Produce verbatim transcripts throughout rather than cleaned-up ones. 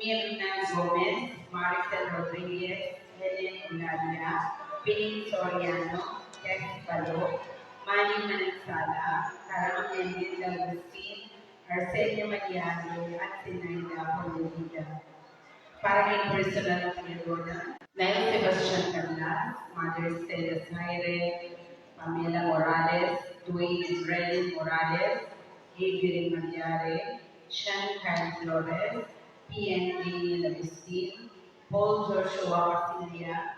Mirna Gomez, Maricel Rodriguez, Helen Eulalia, Pining Soriano, Tess Balo, Manny Manansala, Carmen Linda Agustin, Arsenio Maliare, at Zinaida Polivida. Para kay personal na pagyagonan, Nay Sebastian Canlas, Mother Stella Zaire, Pamela Morales, Dwayne and Relin Morales, Avery Maliare, Sean Kyle Flores, P N Daniel Agustin, Paul Joshua Casilia,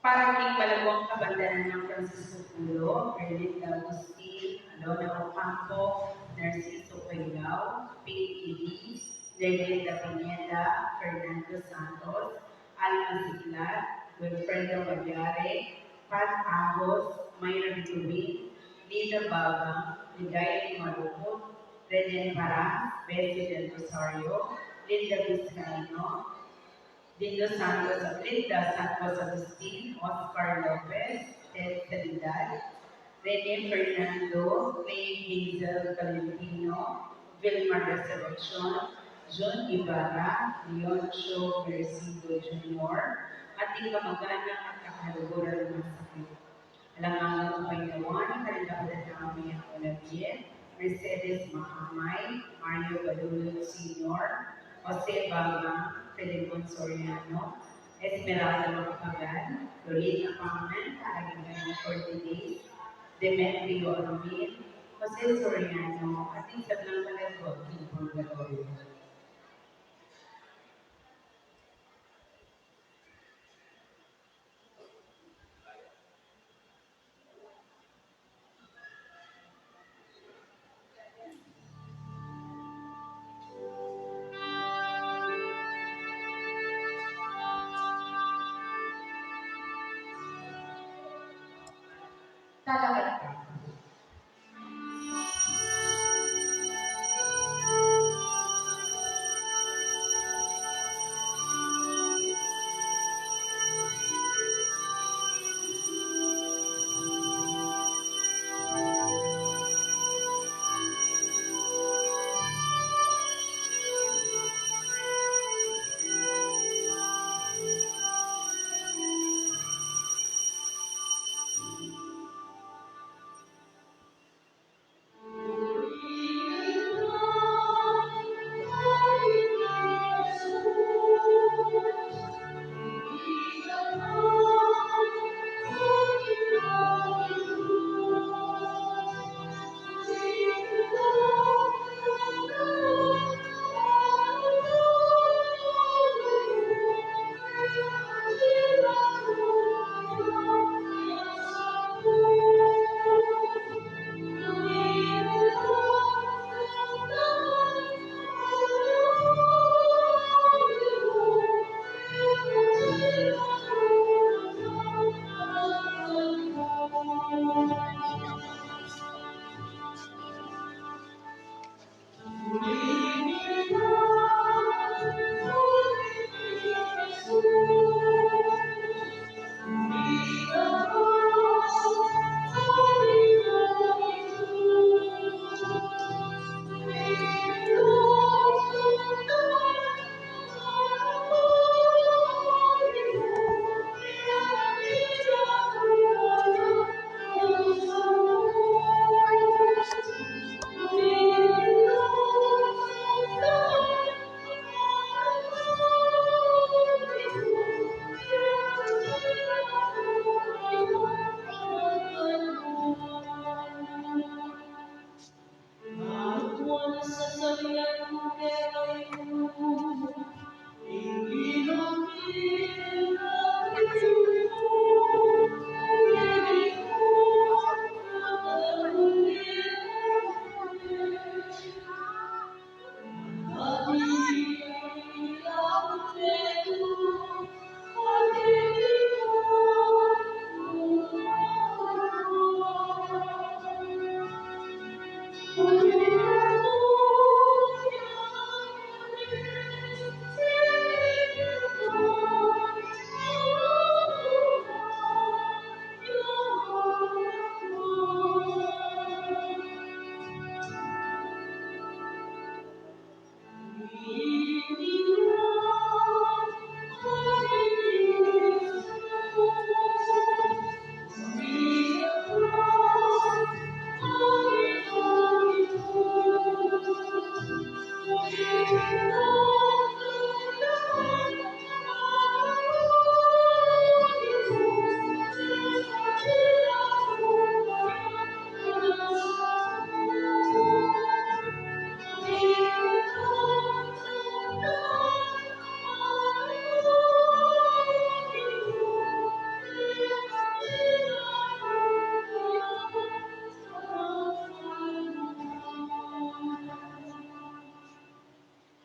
para king malaguang kabandanan nang Francisco Pulo, Erlinda Agustin, Alona Ocampo, Narciso Pailao, Pinky Lee, Erlinda Pineda, Fernando Santos, Alma Siglat, Wilfredo Maliare, Pat Ahos, Myra Bitubin, Lina Baga, Ligaya Marumut, Reden Paras, Bessie Del Rosario, Linda Vizcaino, Lindo Santos, Linda Santos Agustin, Oscar Lopez, Ted Salidad, Rene Fernando, Clay Hazel Valentino, Vilma Resurreccion, Jun Ibarra, Leoncio Mercido Junior, at ding kamag-anak at kakaluguran ng masakit. Alang angga ning kapaynawan, karing kapatad naming Olabie, Mercedes Mahamay, Mario Balulod Senior, Jose Baba, Filemon Soriano, Esmeralda Macapagal, Lolita Pangman, para king kayang forty days, Demetrio Armin, Jose Soriano, at ding sablang malagwak king purgatorio. Talaga.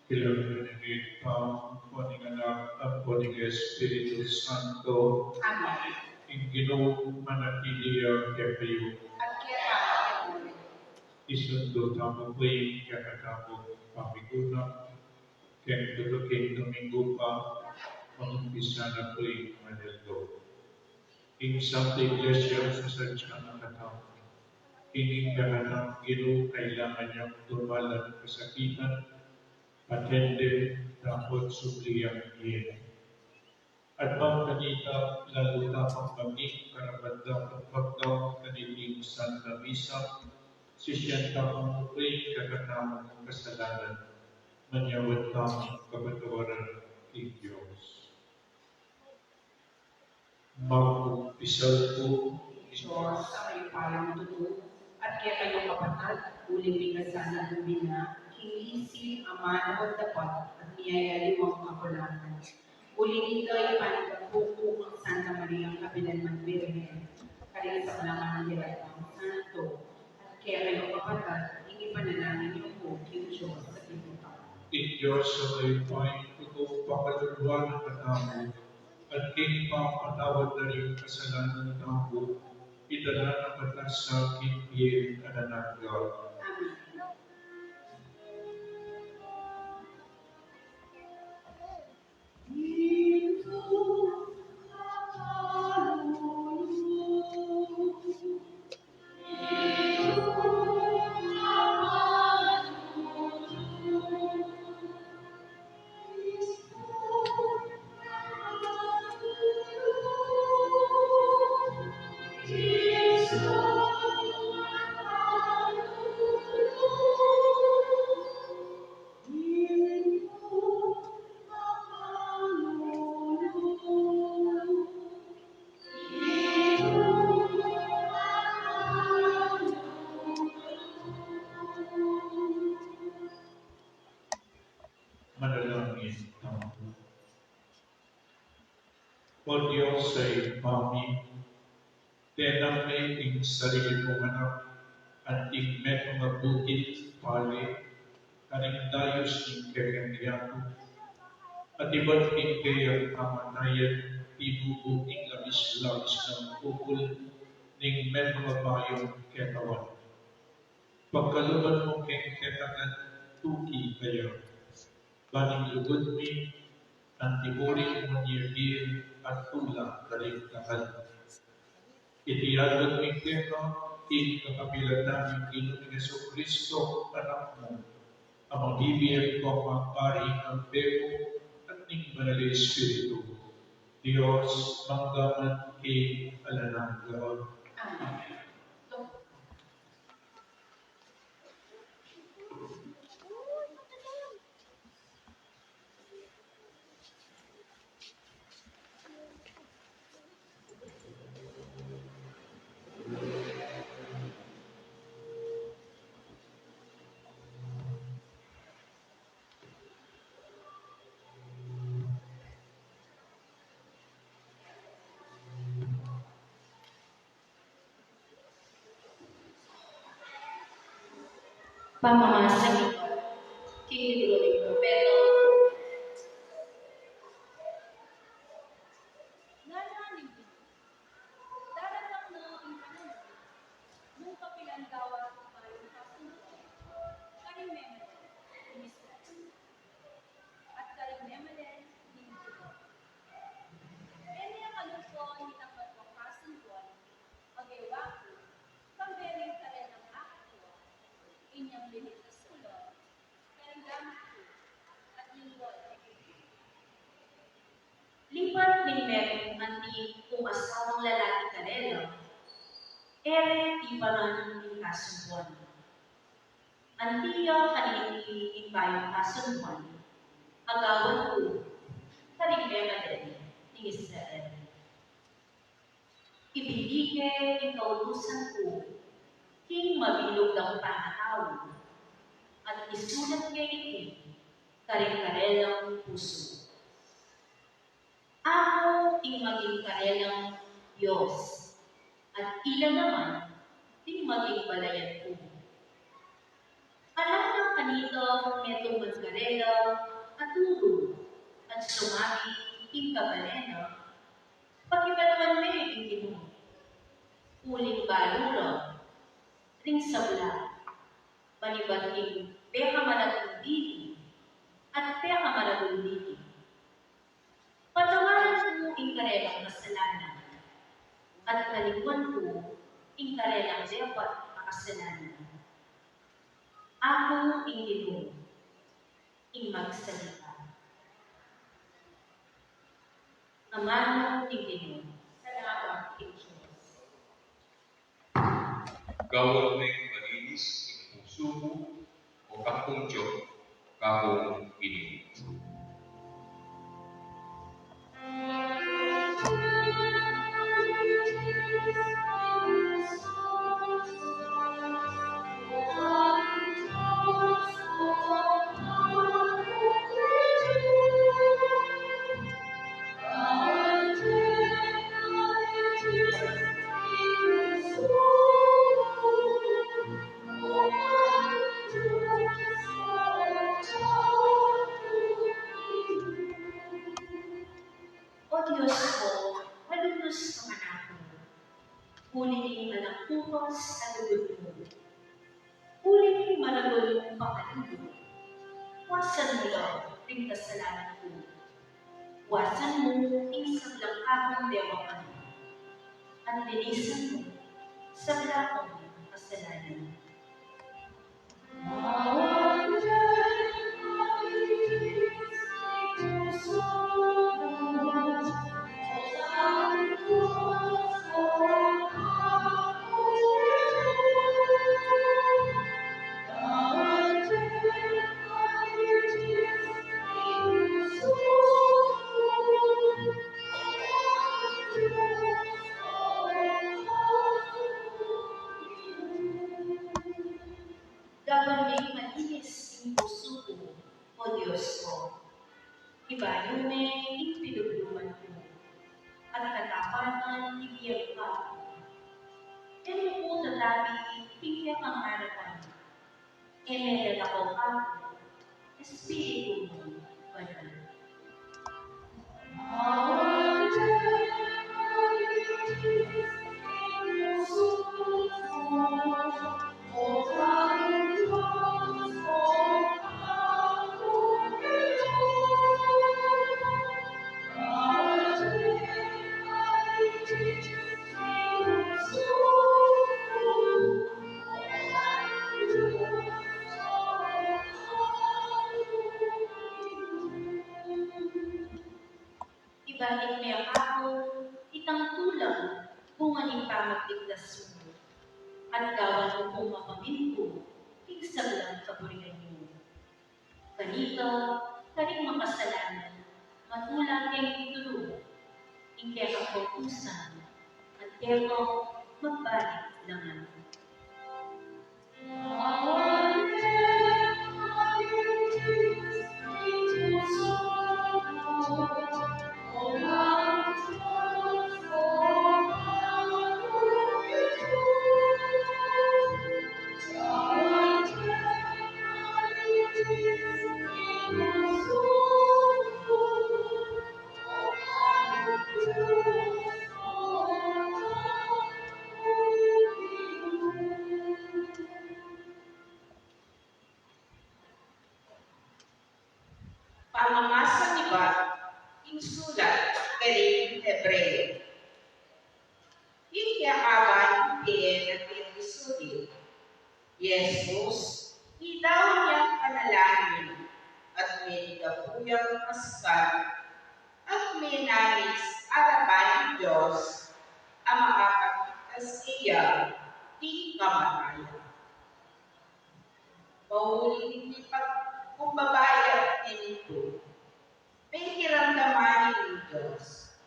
King lagyu ning Ibpa, ampo ning Anak, ampo ning Espiritu Santo. Amen. Ing Ginu manatili ya kekayu. At keka mu rin. Isundu tamu pu ing kekatamung pamiguna keng tutuking Domingo pa, mangumpisa na pu ing manaldo. Ing Santa Iglesia, sasadyan na katamu king ing kekatang Ginu kailangan yang tumalan kasakitan, patende, dapot subli yang iyeni. At bang kanita, lalu na pang maging karapat-dapat pagdaun kaniting Santa Misa, sisian tamu pu ing kekatamung kasalanan, manyawad tamu kapatawaran ning Dios. Magkumpisal pu ing Dios a mayupayang tutu, at kekayu kapatad, uling mikasana pu bina, king lisi, amanu, dapat, at miyayaliwang kakulangan. Uling ita, ipanagpuk ku kang Santa Maria, kapilan man Birhen, karing sablang anghel at bang santo, at kekayu kapatad, ing ipanalangin yu pu king Dios a Ginu tamu. Ing Dios a mayupayang tutu, pakaluluan na katamu, at king pamapatawad na ring kasalanan tamu, idala na katamu king bie alang angga. Amen. Manalangin tamu. O Dios a Ibpa mi, tenang me ing sarili mung anak, anting metung a butil pali karing dayus ning kekeng yatu, at ibat king keyang kamatayan, tinubu ing labis-labis nang ukul ning metung a bayung ketawan. Pagkaluban mu keng kekang tuki kaya, ban ing lugud mi, anti buring mu nia bie at tula karing dakal. Iti aduan mi keka, king kapamilatan nang Ginung Jesucristo, Anak mu, a mabibie at mamari king kambe mu at ning Banal a Espiritu, Dios, mangga man king alang angga. Amen. Pamamasa king libru ning Propeta Joel. Ngana ning Ginu, daratang na ing panahun, nung kapilan da ing bayung kasunduan karing memadali ning Israel, at karing memadali ning Juda. E ne kalungkutan itang maduang kasunduan a gewa ku, kambe ning karelang akakua, inyang linit a sulut karing gamit ku, at linggol. Lipat ning metung anti kung asawang lalaki karela, e re tipanan ing kasunduan. Anti ya kaniti ing bayung kasunduan a gawan ku karing memadali ning Israel. Ibie ke ing kautusan ku king mabilug dang pangatau, at isulat ke iti karing karelang pusu. Aku ing maging karelang Dios, at ila naman ding maging balayan ku. Ala nang kanita metung man karela a turu at sumabi ing kabalen na, "Pakibaluan me ing Ginu, uling balu la ring sabla, manibat king pekamalagul dili at pekamalagul dili. Patawaran ku ing karelang kasalanan, at kalingwan ku ing karelang depat a kasalanan. Aku ing Ginu, ing magsalita." Amanu ing Ginu. Salamat king Dios. Gawan meng malinis ing pusu ku, o Kapung Dios, Kapung Ginu. O Dios ko, malunus ka manakit, uling malakpukas a lugud mu, uling maragul mung pakalulu. Wasan mu la ring kasalanan ku, wasan mu ing sablang agang dewakan, at linisan mu sabla kung kasalanan. Gawan meng malinis ing pusu ku, o Dios ko. Ibayu me ing pilubluban ku, at katapatan ing bie ku. E mu ku tatabi ing kekang arapan, e me lalaku ka, Espiritu mung Banal. Ibalik me kaku itang tulang bunga ning pamagligtas mu, at gawan mu kung mapamintu king sablang kaburian mu. Kanita, karing makasalanan, matula keng itulu ing kekang kautusan, at kekang magbalik langan. Pamamasa ibat king sulat karing Hebreo. Ing kekaban ning pie na king Dios, i Jesus, itaw yang panalangin at menigapu yang maskat at menangis arapan ning Dios a makapagligtas keya king kamatayan. Mauli ning pagkumbaba ya kanitu, pekiramdaman ning Dios.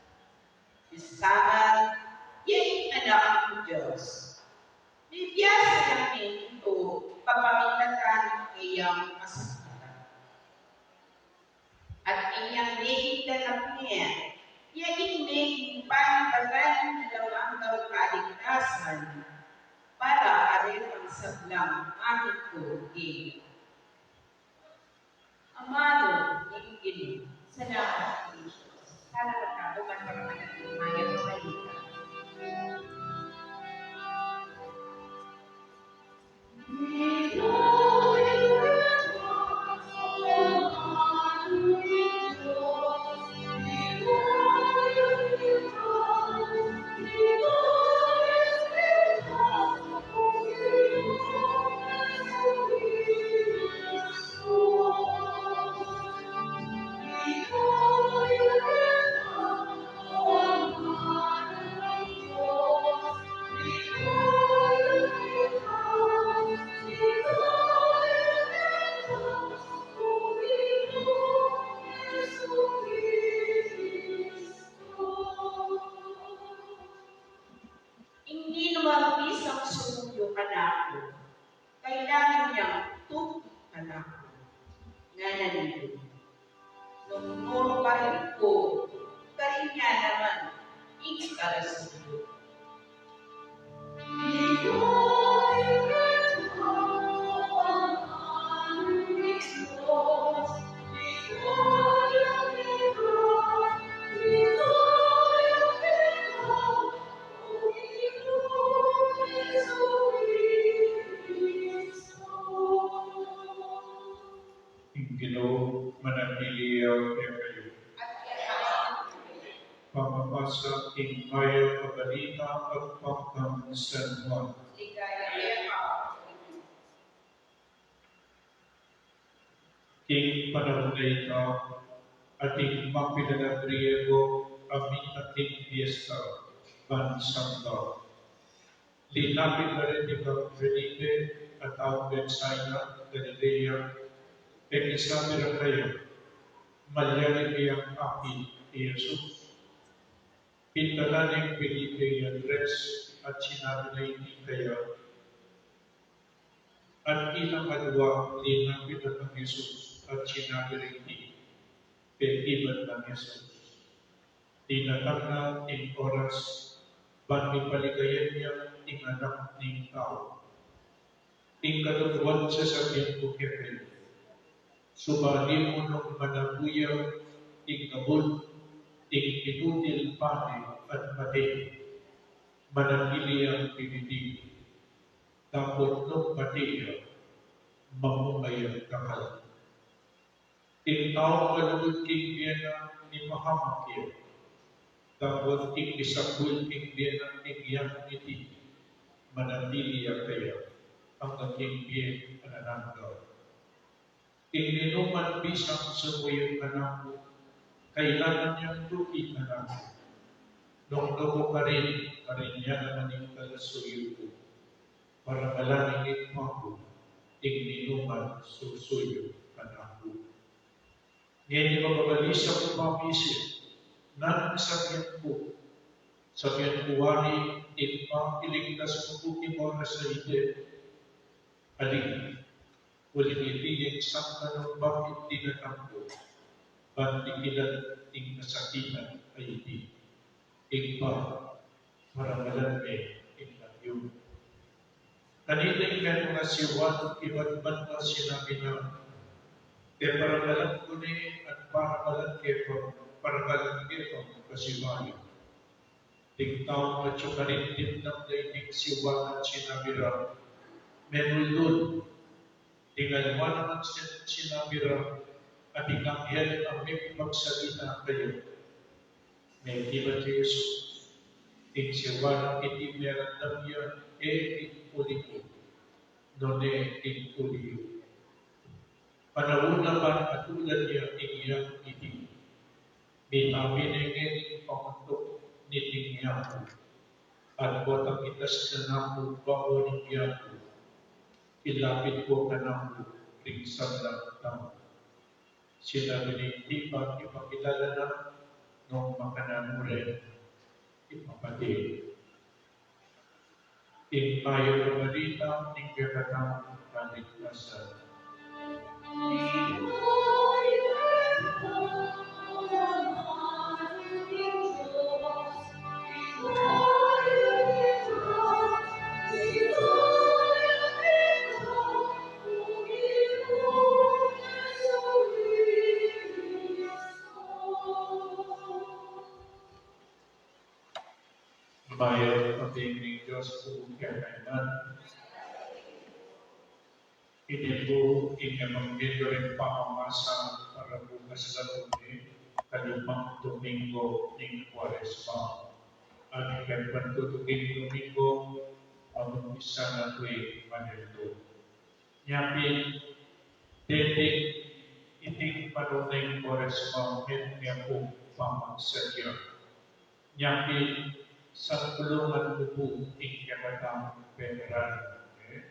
Misamban ya ing Anak ning Dios. Mibiasa yang menitu kapamilatan ning keyang kasakitan. At inyang meging ganap ne, ya ing meging panibatan ning alang anggang kaligtasan para karetang Sablang makin ku keni. Amanu ning Ginu, salamat ku, Jesus. Salamat ku, man para manatili maya balita. Ing ninumang bisang sumuyu kanaku, kailangan yang tuki kanaku, ngana ning Ginu. Nung nunu karin ku, karin ya naman ing karasuyu. Ing Ginu manatili ya kekayu. Pamamasa king Mayap a Balita agpang kang San Juan. King panaun a ita, ating mapilan a Griego a minta king piesta ban samba. Linapit la reti kang Felipe a taung Betsaida, Galilea, pekisabi ra kaya, Malyari kayang apit i Jesus? Pintalan neng Felipe i Andres at sinabi na iti kaya. At ilang adwa linapit la kang Jesus at sinabi reti, pekibat nang Jesus, dinatang na ing oras ban mipaligayan ya ing Anak ning Tau. Ing katutuan sasabian ku kekayu, subali mu nung manabu ya ing abut ing pinutil pane at mate, manatili yang pipiti, dapot nung mate ya, mamunga yang dakal. Ing taung malugud king bie na, mipahamak ya, dapot ing misakul king bie na king yang miti, manatili ya kaya angga king bie alang angga. Ing ninuman bisang sumuyu kanaku, kailangan yang tuki kanaku. Nung nuku karin, karin ya naman ing karasuyu ku. Parangalan ning Ibpa ku ing ninuman susuyu kanaku. Ngeni mababalisa ku pa misip, nanu ing sabian ku? Sabian ku wari, Ibpa, iligtas mu ku king oras a iti? Ali, uling iti ing sangkan nung bakit dinatang ku, ban dikilan ing kasakitan a iti. Ibpa, parangalan me ing lagyu mu. Kanita ing metung a si Juan, ibat-ibat na sinabi na, peparangalan ku ne at parangalan ke pa, parangalan ke pa pasibayu. Ding taung atyu karin dimnang da iting si Juan at sinabi ra, menuldul. Ding alwa naman sin-, sinabi ra, ating anghel a mipagsalita kaya. Mekibat i Jesus. Ing si Juan a iti meramdam ya, e king uli ku, nune king uli yu. Panaun na ban atulan ya ing yang iti, mitabi ne ngeni ing panguntuk niting yang, at potang itas na naku bangun ing yang, ilapit ku kanaku ring sablang tau. Sinabi na iti ban ipakilala na nung makananu rin ipapate. Ing Mayap a Balita ning kekatamung kaligtasan. Mayap a bie ning Dios pu kekayu ngan. Ini pu ing ebanghelyo ning pamamasa para bukas na pu, ing kalumang Domingo ning Kuaresma. At ing pagpatutuking Domingo, mag-umpisa na pu ing manentu. Nya pin, deti iting panahun ning Kuaresma, metung ya pung pamagsadya. Nya pin, sakulungan ku pu ing kekatamung peperalan, e?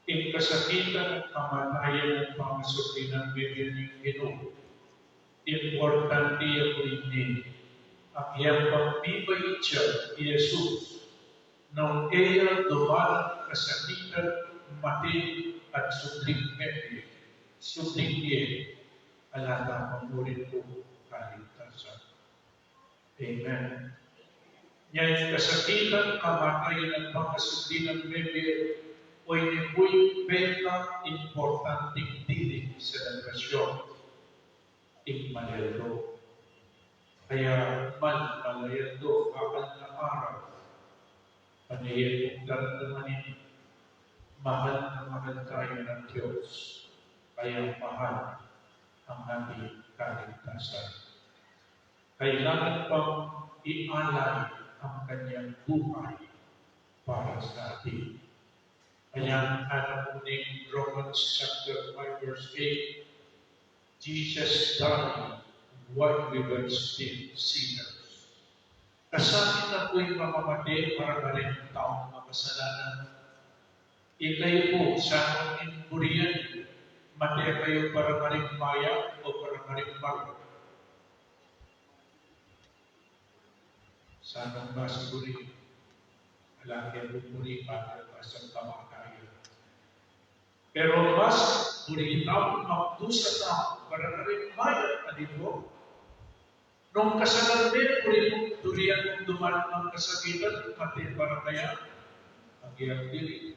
Ing kasakitan at kamatayan at pangasubli nang mebie ning Ginu. Importante ya pu ini, agyang pang mibait ya i Jesus, nung e ya dumalan kasakitan, mate at subling mebie, subling mie, ala ta pang murin pu kaligtasan. Amen. Nya ing kasakitan, kamatayan at pangasubli nang mebie, o ini pu ing pinaka importanting diling selebrasyon, ing manentu. Kaya man, manentu, akal na araw, panayan mung daramdaman ini, mahal na mahal tayo ng Diyos, kaya mahal ang ating kaligtasan. Kailangan pang ialay ang kanyang buhay para sa atin. Ayan, anak ning Romans chapter five verse eight, "Jesus died while we were still sinners." Kasakit na pu ing mamamate para karing taung makasalanan. Ikayu pu, sanu ing burian yu? Mate kayu para karing mayap o para karing marok? Sanu mas buri? Ala ke buri para mas kamatayan. Pero mas buri tau magdusa tau para karing mayap, e di pu? Nung kasalan me, buri mu, durian mung dumalan ing kasakitan, mate para kaya? Agyang dili.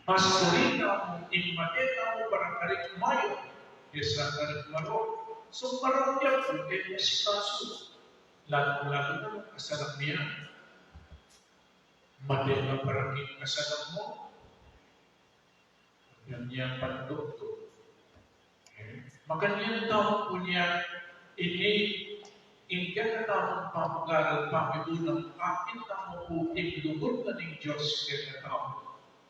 Mas buri na mu ing mate tau para karing mayap kesa karing marok. So, marok ya pu ing asikasu, lalu-lalu na nung kasalan me ya. Mate ka para king kasalan mu. Yan, yan pandok to. E, makanyan tau pu nya, ini ing kekatamung pamagaral, pamibunang akit tamu pu ing lugud na ning Dios kekatamu.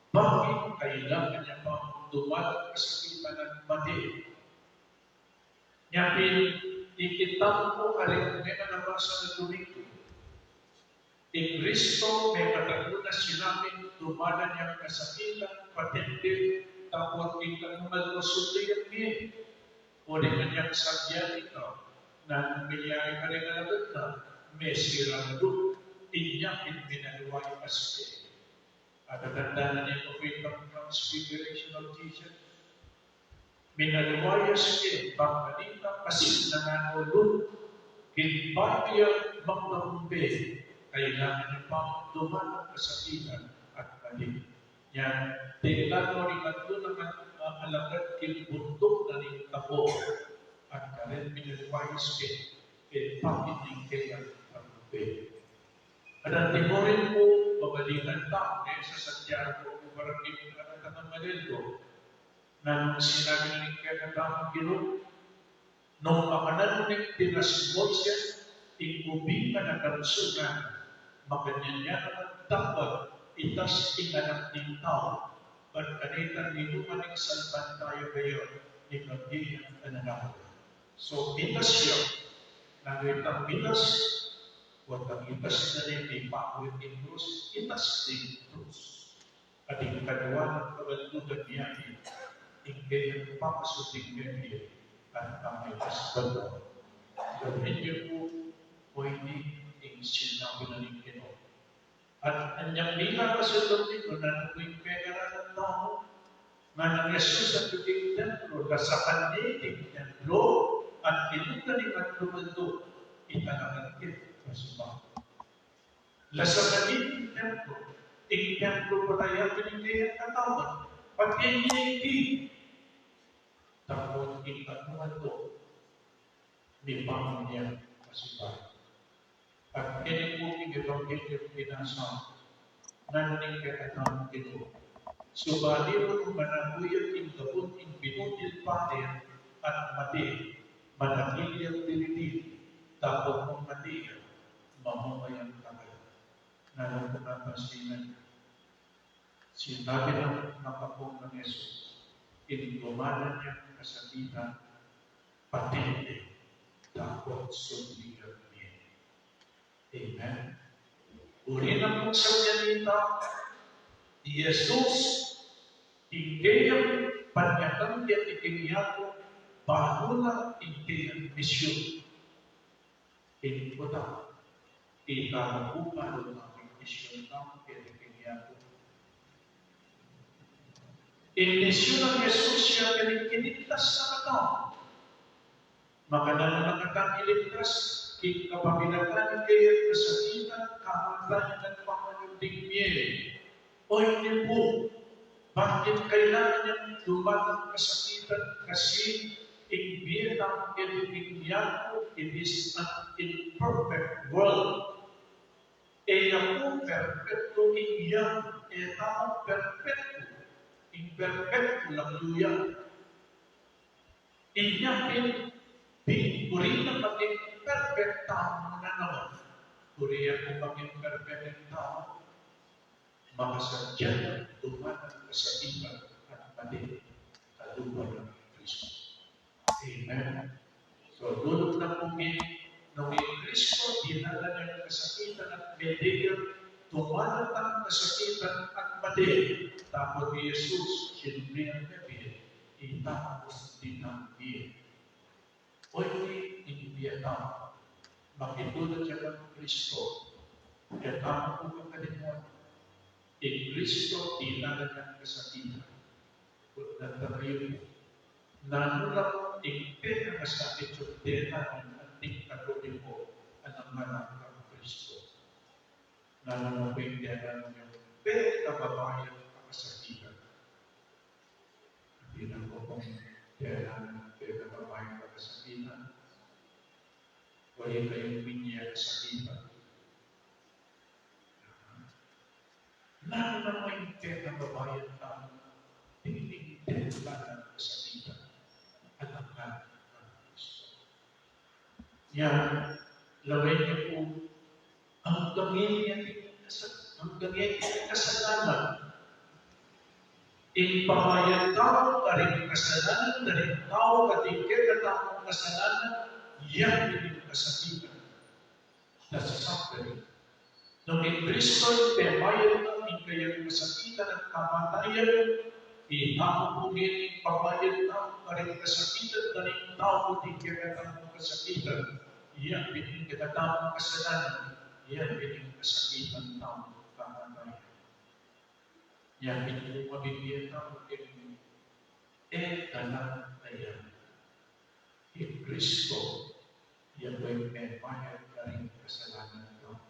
Bakit kailangan ya pang dumalan kasakitan at mate? Nya pin, ikit tamu pu karing menganabasa na Domingo. I Kristo, mekatagpu na sinabing dumalan yang kasakitan, patindi, dapot ing kanumal na subli yang mie. Uling anyang sabyan ita, nanu ing milyari karing alagad na? Mesira na lub, inya pin minaliwa ya kasakitan. At atandanan yu pu itang Transfiguration of Jesus. Minaliwa ya sike, bang kanita kasin na nanu lub, king bayu ya magtagumpay, kailangan ya pang dumalan kasakitan at mate. Nya, tela no ring atlu nang, ah, alagad king bunduk na ning Tabor, at karin minaliwa ya sike, e, bakit ning kayang tagumpay. At anti mu rin pu, babalikan ta, e, sa Santiago, pu, para king kekatamu manentu. Nanu ing sinabi na ning kekatamung Ginu? Nung makanan ning tinas Moises ing ubing a nakansunan, makanyan ya naman dapat itas ing Anak ning Tau, ban kanita minuan ing salpantaya kaya ning mabie yang pananaku. So, itas ya. Nanu itang itas? Wa tang itas na ning mipawit ing krus, itas ning krus. At ing kadwa nang kabantugan nia, ing kayang pamasubling mebie at pamaitas banua. Gawin yu pu, o ini ing sinabi na ning Ginu. At anyang mila kasulung nito, nanu pu ing pekaralan tamu? Nganang Jesus a king templo, lasakan ne ing templo, at inunan ing atlu manduk, italakan ke, masuma. Lasakan ne ing templo, ing templo pataya pu ning kayang katawan, pati ing iti, tapos ing atlu manduk, mibangun ya, masuma. At keni pu ing ebanghelyo binasa, nanu ning kekatamung Ginu. Subalit nung manaku ya king gabun ing binutil pader at mate, manatili yang diridiin, dapot nung mate ya, mamamay yang tagal. Nanu pu ing kapansinan? Sinabi na ning Ginu nang Jesus, ing dumanan yang kasakitan, patindi, dapot sundin ya. Amen. Uli na pung salita ning Jesus, ing kayang panyatang ya ing kayang balu na ing kayang misyun. Ing kuta, ita na pu balu na ing misyun na ing kayang Ing misyun nang Jesus ya ing kinitas na katau. Makananu na katang iligtas king kapamilatan ning kayang kasakitan, kamatayan at pamanuling mie. Oyni pu, bakit kailangan yang dumatang kasakitan? Kasi ing mie tang keni king yaku, it is an imperfect world. E ya pu perpektu ing yaku, e tamu perpektu, ing perpektu lang yu ya. Inya pin, pin, buri na maging perpektu tamu na naman. Buri ya pu maging perpektu tamu, makasadya na dumanan kasakitan at mate, kalupa na ni Kristo. Amen. So, dudut na pu ngeni, nung ing Kristo dinalan yang kasakitan at mete ya, dumanan kasakitan at mate, dapot i Jesus, sinubli yang mete, ita na pu sundin na mie. Oyni ing bie tamu, makitulad ya kang Kristo, e tamu pu kakalimutan, ing Kristo dinalan yang kasakitan. Nanu la ing pekamasakit ning dinalan ning ating Katoliko a nanganap kang Kristo? Nanu na pu ing dinalan ning pekababayung kasakitan? At ing pekababayung kasakitan, o ing kayang minie kasakitan. Nanu na ing pekababayung tamu, dininan na kasakitan, anak na ni Kristo. Nya, lawen yu pu, anggang ngeni ing kasa-, anggang ngeni ing kasalanan. Ing pamayad tamu karing kasalanan da ring tau, karing kekatamung kasalanan, ya ing kasakitan. Dasakit. Nung ing Kristo ing pemayad na ning kayang kasakitan at kamatayan, itamu pu ngeni ing pamayad na karing kasakitan da ring tau, karing kekatamung kasakitan, ya pin ing kekatamung kasalanan, ya pin ing kasakitan tamu, kamatayan. Ya pin ing mabibie tamu king e kanan na ya. Ing Kristo, ya pu ing pemayad karing kasalanan tamu.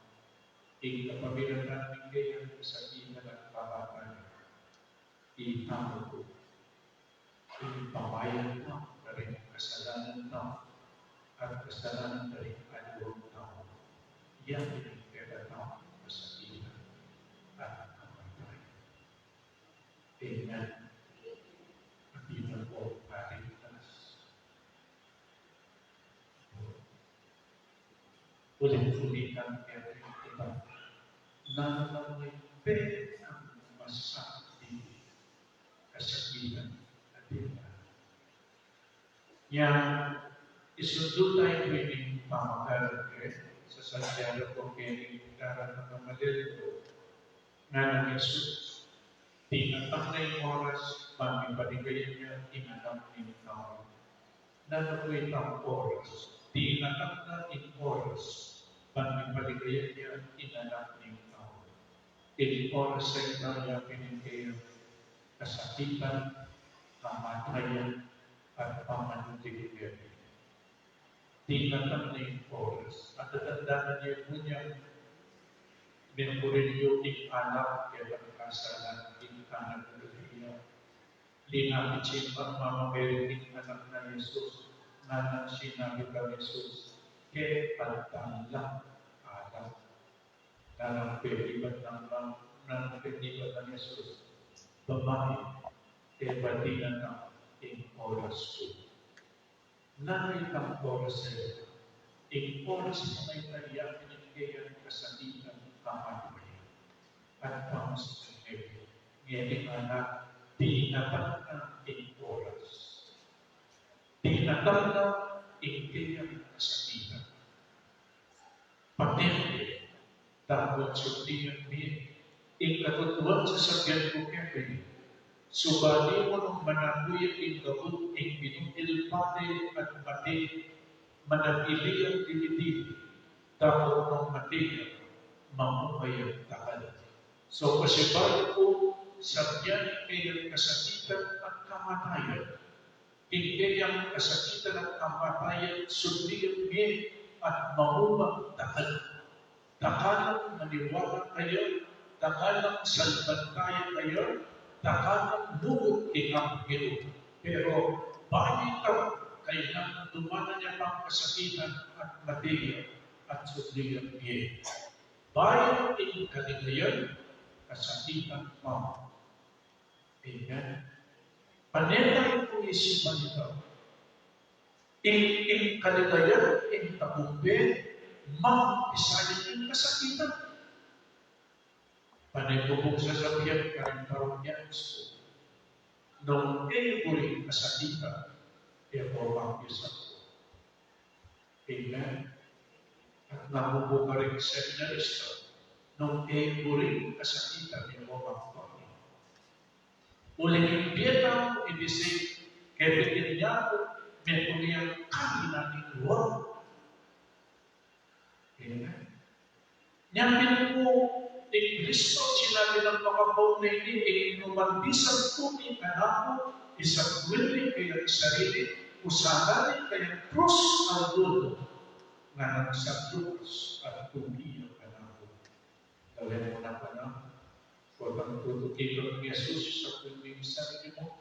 Ing kapamilatan ning kayang kasakitan at kamatayan, itamu pu ing pamayad na karing kasalanan tamu at kasalanan da ring aliwang tau, ya pin ing kekatamung kasakitan at kamatayan. Amen. Atin na pu, atin na. Ulit-ulit nang kaya kita. Nanu na ing pekamasakit ning kasakitan? Atin na. Nya, isundu tamu pu ing pamakarin ke, sa Santiago pu keni, karin na Marildo, nganang Jesus, dinatang na ing oras, ban mipaligayan ya ing Anak ning Tau. Nanu pu itang oras? Dinatang na ing oras, ban mipaligayan ya ing Anak ning Tau. Ing oras a ita, ya pin ing kayang kasakitan, kamatayan, at pamanuling mie. Dinatang na ing oras. At tatandanan ye pu nya, memurin yu ing anak, kekang kasalan, ing anak na Galilea. Linapit ya ing Mama Mary king anak nang Jesus, nganang sinabi kang Jesus, kekatang la, anak Nanung penibat nang, nanung penibat nang Jesus, "Babai, e ba dinatang ing oras ku?" Nanu itang oras a ita? Ing oras a ita, ing keyang kasakitan, kamatayan. At vamos to ngeni, ngeni, anak, dinatang na ing oras. Dinatang na ing keyang kasakitan. Patindi, dapot sundin ye ing katutuan. Sasabian ku kekayu, subayu mu nung manaku ya ing kabud ing binutil padi at mate, manatili yang tinitili, dapot nung mate ya, mamuhay yang takal. So, pasibayu ku, sabian keyang kasakitan at kamatayan. Ing keyang kasakitan at kamatayan, sundin ye at mamuhay yang takal. Takalang maniwala kaya, takalang salbantaya kaya, takalang lugud king Angelu. Pero bayu ita, kailangan dumanan ya pang kasakitan at mate ya at sundin ye. Bayu ing kaligayan, kasakitan pa. Amen. Pane tamu pung isipan ita. Ing, ing kaligayan, ing tagumpay, mag-umpisa ya king kasakitan. Pane ku pung sasabian karing parokyanos ku, nung e ku ring kasakitan, e ku mag-umpisa. Amen. At naku pu karing seminarista, nung e ku ring kasakitan, e ku mag-umpisa. Uling ing bie tamu, ibisi, kaya bitin ya ku, metung yang kami na ning luar. Amen. Nya pin pu, i Kristo, sinabi nang makapaunay ini, "Inuman di sangkup ing anak ku, isangkul ne kayang sarili, pusanan ne kayang krus aldo-aldo, nganang San Lucas, at tune ya kanaku." Gawin mu na kanaku, potang tutuki kang Jesus, isangkul ne ing sarili mu.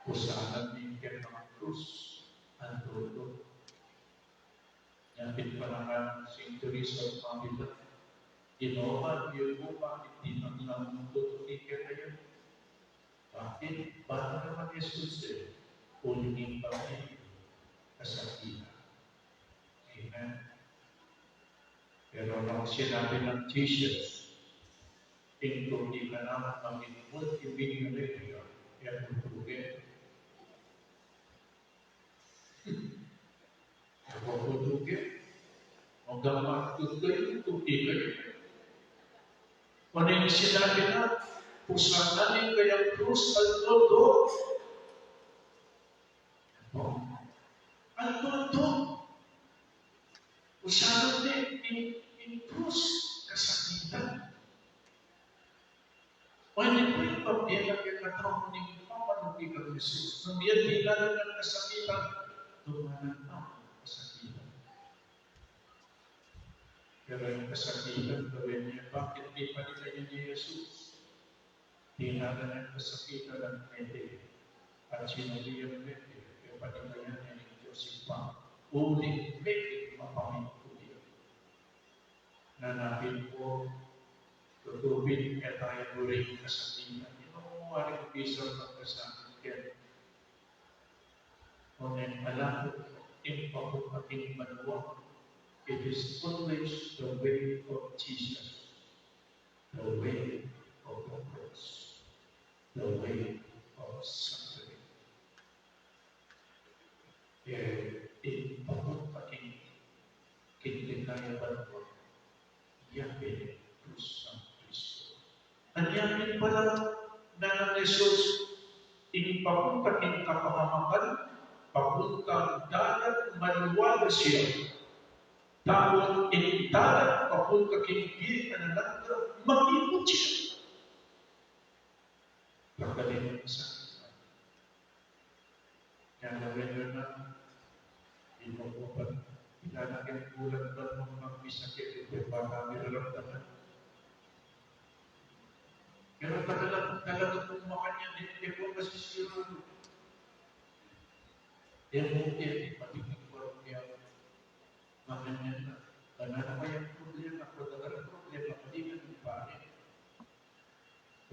Pusanan ne kayang krus aldo-aldo. Nya pin panangan nang Saint Teresa of Avila, "Ginu, bati ku pa, iti na lang mu tutuki kekaya." Bakit? Bati naman Jesus e, uling ing pamilya, kasakitan. Amen. Pero nung sinabi nang Jesus, "Ing tuki kanaku, maging multimillionaire ka, e ku tuki." E ku tuki. Maging magtuki kayu, tuki kayu. Nung sinabi na, "Pusanan ne kayang krus aldo-aldo." Aldo-aldo. Pusanan ne ing, ing krus, kasakitan. O, ini pu ing papel ning katau ning pamanuki kang Jesus. Nung e dinanan ing kasakitan, dumanan pa ing kasakitan. Pero ing kasakitan, gawin ne, bakit e panikayan i Jesus? Dinanan ne ing kasakitan at mete, at sinalian mete, e panikayan ne ning Dios Ibpa, uling mete, mapamintuan. Nanung pin pu, tutu pin, e tamu pu ring kasakitan. Inu mu ring bisa magkasakit keni? Oneng ala pu, ing papunta king banua, it is always the way of Jesus, the way of the cross, the way of suffering. E, ing papunta king, king ligaya banua, ya pin ing krus nang Kristo. Anya pin pala, nganang Jesus, ing papunta king kapamakan, papuntang dalan maluwalu ya. Tapos ing dalan papunta king bie alang angga, makikut ya. Pagdating sa Nya, lawen na, ino po ba, kilala keng bulan ba nung magbisa ke, ito, baka miraramdaman. Pero talaga, talaga pong makanyan, hindi po masisira. Hindi po, hindi, mabibig po niya. Makanyan na. Wala na kayang problema. Kung talaga po,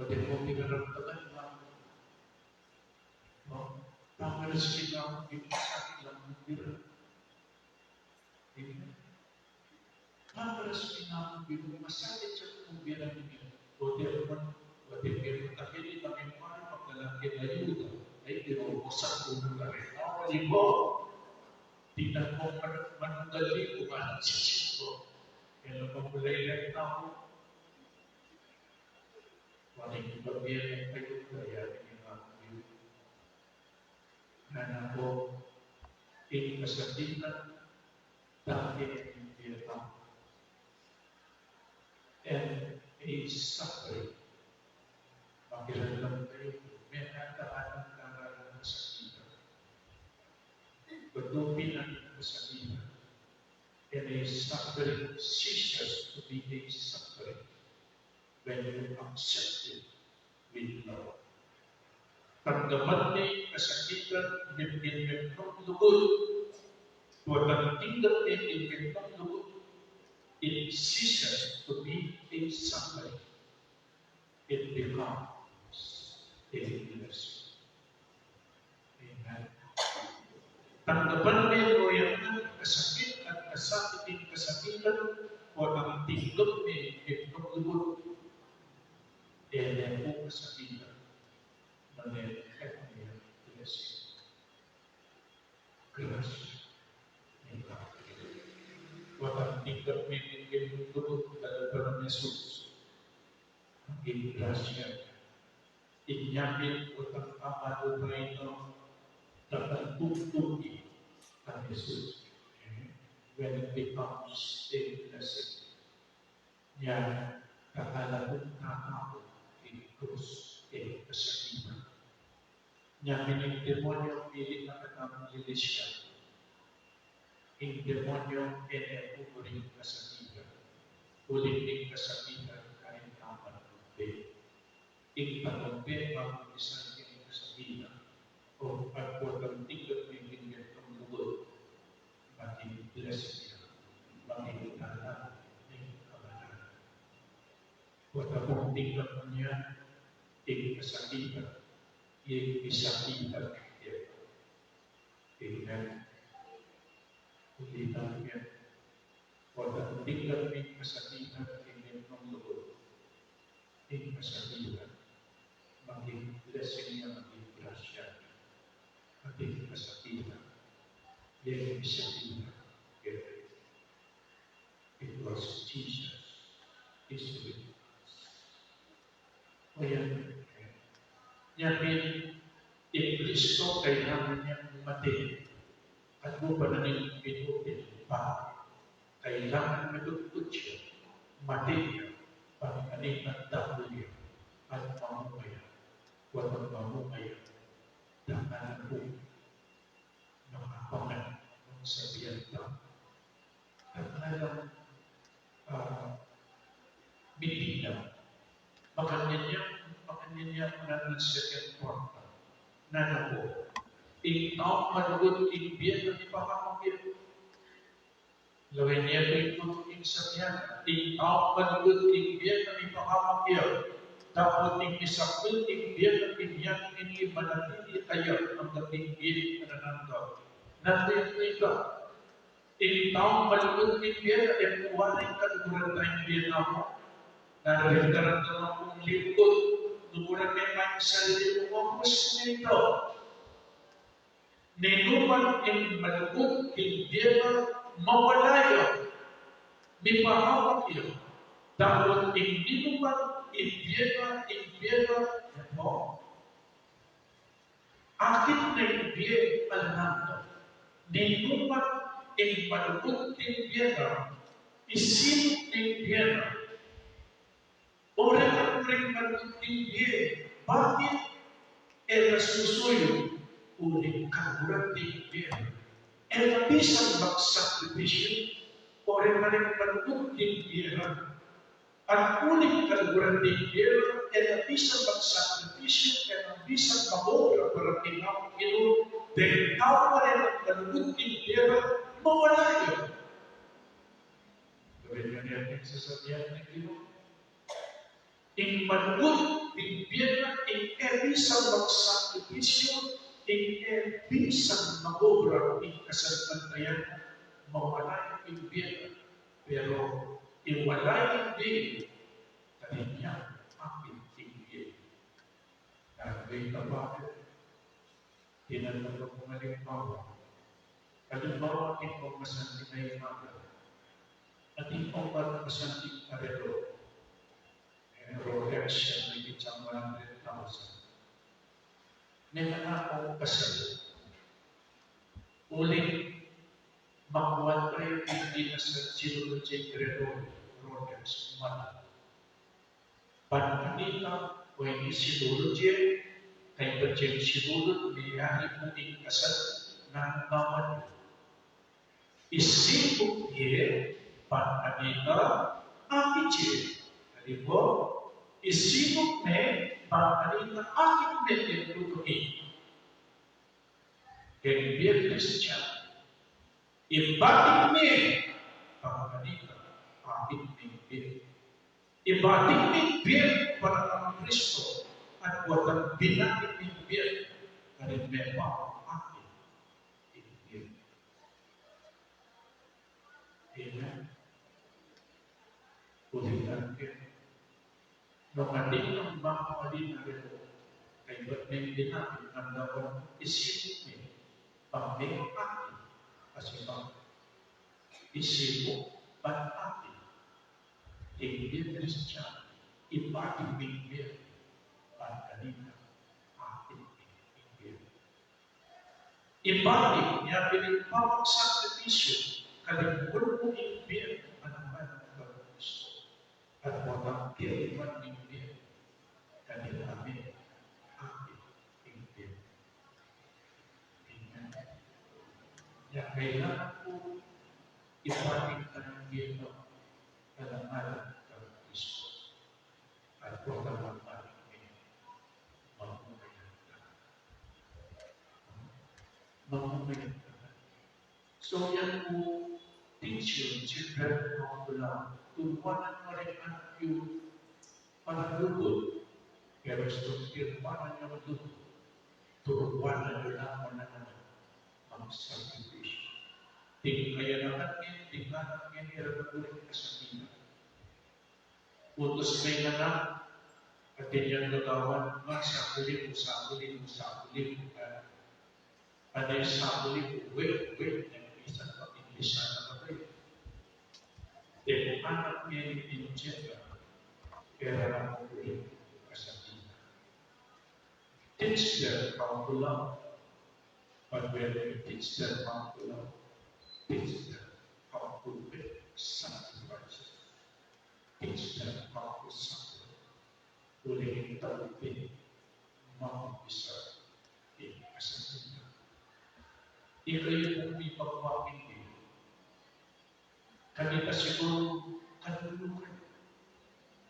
Pati mo pinaramdaman na, no? Tama na, sige na, hindi sa akin lang, hindi na. Amen. Tama na, sige na, hindi mo masakit siya kung bilang niya. O di naman, o di naman, takili na may mga pagkalaki na yun. Ay, di mo ko sa tulong na rin. Ako, di mo. Di na ko man-, manunggali kung ano sa siko. Kaya naman, wala yung tao. Paling pabiyang kayu, kaya rin yung mga kayu. Nana ko, ing kasakitan, dati ing biyeta. And a suffering. Makiramdam kayu, may natahanan na nga ng kasakitan. Patupi na ng kasakitan. And a suffering ceases to be a suffering when you accept it with love. Tanggapan ne ing kasakitan, mipinmipnong lugud. Buat nang tinggap ne ing mipinmipnong lugud, it ceases to be a suffering. It becomes a blessing. Amen. Tanggapan ne ing kasakit at kasakit ing kasakitan, buat nang tinggap ne ing mipinmipnong lugud. E ne pu kasakitan, nune kaya blessing. Grasya ning Ginu. Buat nang tinggap ne ing mipinmipnong lugud, dala pa nang Jesus. Maging grasya. Inya pin buat nang amalu na ito, dapat buktuki nang Jesus. When it becomes a blessing. Nya, kakalagun na tau ing krus, ing kasakitan. Nya, ing demonyo, pili na katang lilisya. Ing demonyo, e ne pupuri ing kasakitan. Uling ing kasakitan, karin taman pupuri. Ing tatumpe, mamulisan ing kasakitan. O, at buat nang tinggap ne ing mipinmipnong lugud, maging blessing ya, maging dalan ning kabanalan. Buat nang tinggap ne ing kasakitan, ing kasakitan ya. Amen. Ulitan ne. Buat nang tinggap ne ing kasakitan, ing mipinmipnong lugud. Ing kasakitan, maging blessing ya, maging grasya. At ing kasakitan, ing kasakitan, it was Jesus is with us. O yan. Nya pin, ing Kristo kailangan yang mate. At mu pa na ning pinutin pa. Kailangan malugud ya, mate ya, pangani at dapul ya, at mamumaya, buat nang mamumaya, dangan na pu, makapangan, sabian ta. Dangan na, ah, miting na. Makanyan ya, makanyan ya, nanu ing second part na. Nanu pu, ing taung malugud king bie na mipahamak ya. Lawen ne pu ing sabian, ing taung malugud king bie na mipahamak ya. Dapot ing misakdul king bie na, ing bie na ing manatili kaya angga king bie alang angga. Nanu ing ika? Ing taung malugud king bie na, e pu waring kaluguran da ing bie na mu. Nanu ing karandaman kung lugud, luguran me pa ing sarili mu, o, pu, nito. Ninuman ing malugud king bie na, mawala ya, mipahamak ya. Dapot ing ninuman ing bie na, ing bie na, e pu. Akit na ing bie alang angga. Ninuman ing malugud king bie na, isinup ne ing bie na. O, ring, ring malugud king bie, bakit? E na susuyu, uling kaluguran ding bie. E na bisan magsakripisyu, o, ring, ring malugud king bie. At uling kaluguran ding bie, e na bisan magsakripisyu, e na bisan mag-obra para king Ginu, deng tau a ring malugud king bie, mawala ya. Sabi niya, niya, nagsasabihan ng Ginu. Ing mangut ning bie na, ing e bisang magsakripisyu, ing e bisang mag-obra ning kasalpantayanan, mawala ing bie na. Pero ing wala ing bie, karin ya atin ing bie. Dahil may tapat, tinatapos kung halimbawa. Halimbawa, atin pong masanting a imagen. Atin pong masanting a relo. Rolex, siya, may kitsang one hundred thousand. May anak kong kasal. Uling makuha tayo, hindi na sa sinulod sa relo, Rolex, mana. Panakanita, o ini sinulod ye, kaybat yang sinulod, miyari mu ing kasal, nanu naman. Isipuk ye, panakanita, akit ye. Kadi po, isipuk ne, panakanita, akit ne, ing tutuki. Ing bie Kristiyan, ibatik ne, panakanita, akit ne ing bie. Ibatik ne ing bie para kang Kristo, at buat ing binatik ning bie, karin me pa akit ing bie. Amen. Ulitan ke. Nung atin nang bang alin a relo, kaybat neng binatik, nang dawan isipuk ne, bang ne akit, kasi bang isipuk, bang akit. Ing bie Kristiyan, ibatik ning bie, panakanita, akit ning bie. Ibatik, nya pin ing pamagsakripisyu, karin mu ing bie, manamana kang Kristo. At potang kiriman ning bie, karin mu akit ing bie. Amen. Nya kailangan pu ibatik ing bie, manamana kang Kristo. At potang manamana, mamumayag ta. Mamumayag ta. So, yan pu, teach your children how to love. Turuan yu ring anak yu panglugud. Pero turuan yu, turuan yu la mananu, magsakripisyu. Ding kayanakan ngening, ding anak ngening, e ra na uli kasakitan. Utus me ing anak, atin yang gagawan, ma, sakuli mu, sakuli mu, sakuli mu, kan. Ane sakuli mu, wait, wait, yang misan pa, minsan na pa, wait. Deng anak ngening, e ra na uli kasakitan. Teach them how to love. But when you teach them how to love, teach them how to make sacrifices. Teach them how to suffer. Uling ing tau pin, mabisa ing kasakitan. Ikayu pung mibagwa king bie, kanita siguru, kanita kayu.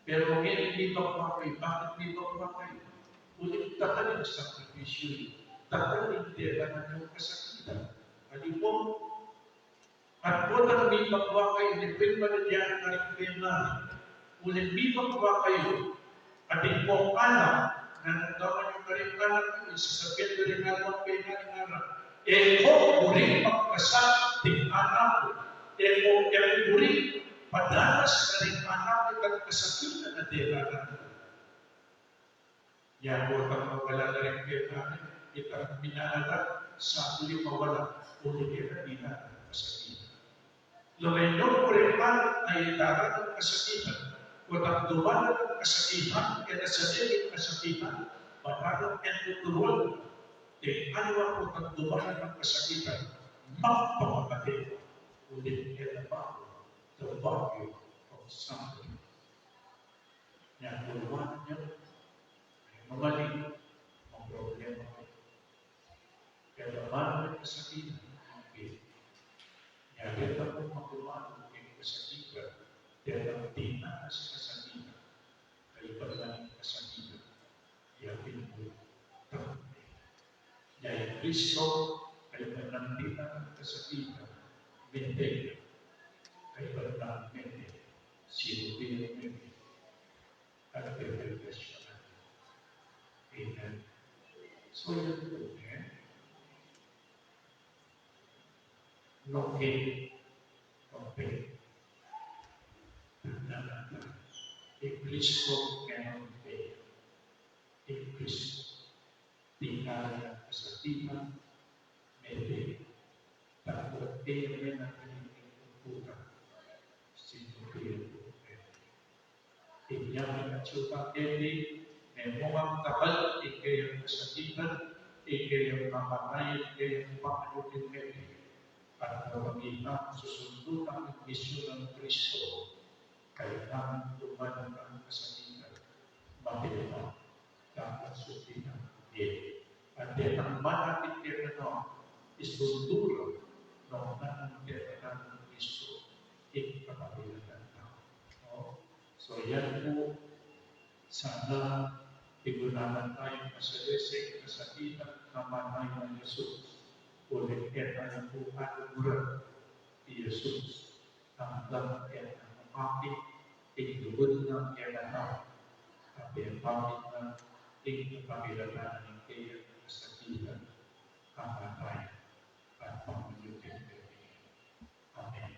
Pero ngening mibagwa kayu, bakit mibagwa kayu? Uling tatal ing sakripisyu yu, tatal ing tela na ning kasakitan. At potang mibagwa kayu, depende pa rin yan karing pengaring. Uling mibagwa kayu, atin pong anak, nanu naman ing karing anak yu, sasabian da ring anak, pengaring anak, e ko buri pagkasakit ing anak ku, e ko, e ko buri padanas karing anak ku ing kasakitan a tela na. Nya potang mawala na ring pengaring, itang minana da, sakuli mawala, uling e na, e na kasakitan. Lawen nung ring anak a e daranan ing kasakitan, potang dumanan ing kasakitan, e na sane ing kasakitan, balamu e tuturuan. Deng aliwa potang dumanan ing kasakitan, magpakabait, uling e na balu, the value of suffering. Nya, kuluan yu, e, mamaling, mamroblema. Keta balu ing kasakitan, nya, keta pu makumalu ing kasakitan, keta dinanas ing kasakitan, kaybat na ing kasakitan, ya pin pu, ya ing Kristo, kaybat nang dinanas ing kasakitan, mete, kaybat nang mete, sinubi nang mete. At So, yan po, eh. Nung kaya, okay. Tanda na ta, i Kristo kaya, okay. I Kristo. Tingala na kasakitan, mete. Dapat kaya na kaya, sinto kaya, okay. Inya ing atsu tang keti, memungan dakal ing keyang kasakitan, ing keyang pamamatay, ing keyang pangayupin keti. At kapamilatan, susundutan ing misyun nang Kristo, kailangan tuman ing kasakitan, mapilita, dapat sundutan. At detang malapit kekana, isundu ra, nung nanu kekana nang Kristo, ing kapamilatan na. No? So, yan po, sana igunaman tayung masalese, kasakitan, kamatayan nang Jesus. Uling keta na po anugrah i Jesus. Anggang keta mapakit ing lugud na kekatamu, abe pakit na ing kapamilatan ning keyang kasakitan, kamatayan, at pangayupin keti. Amen.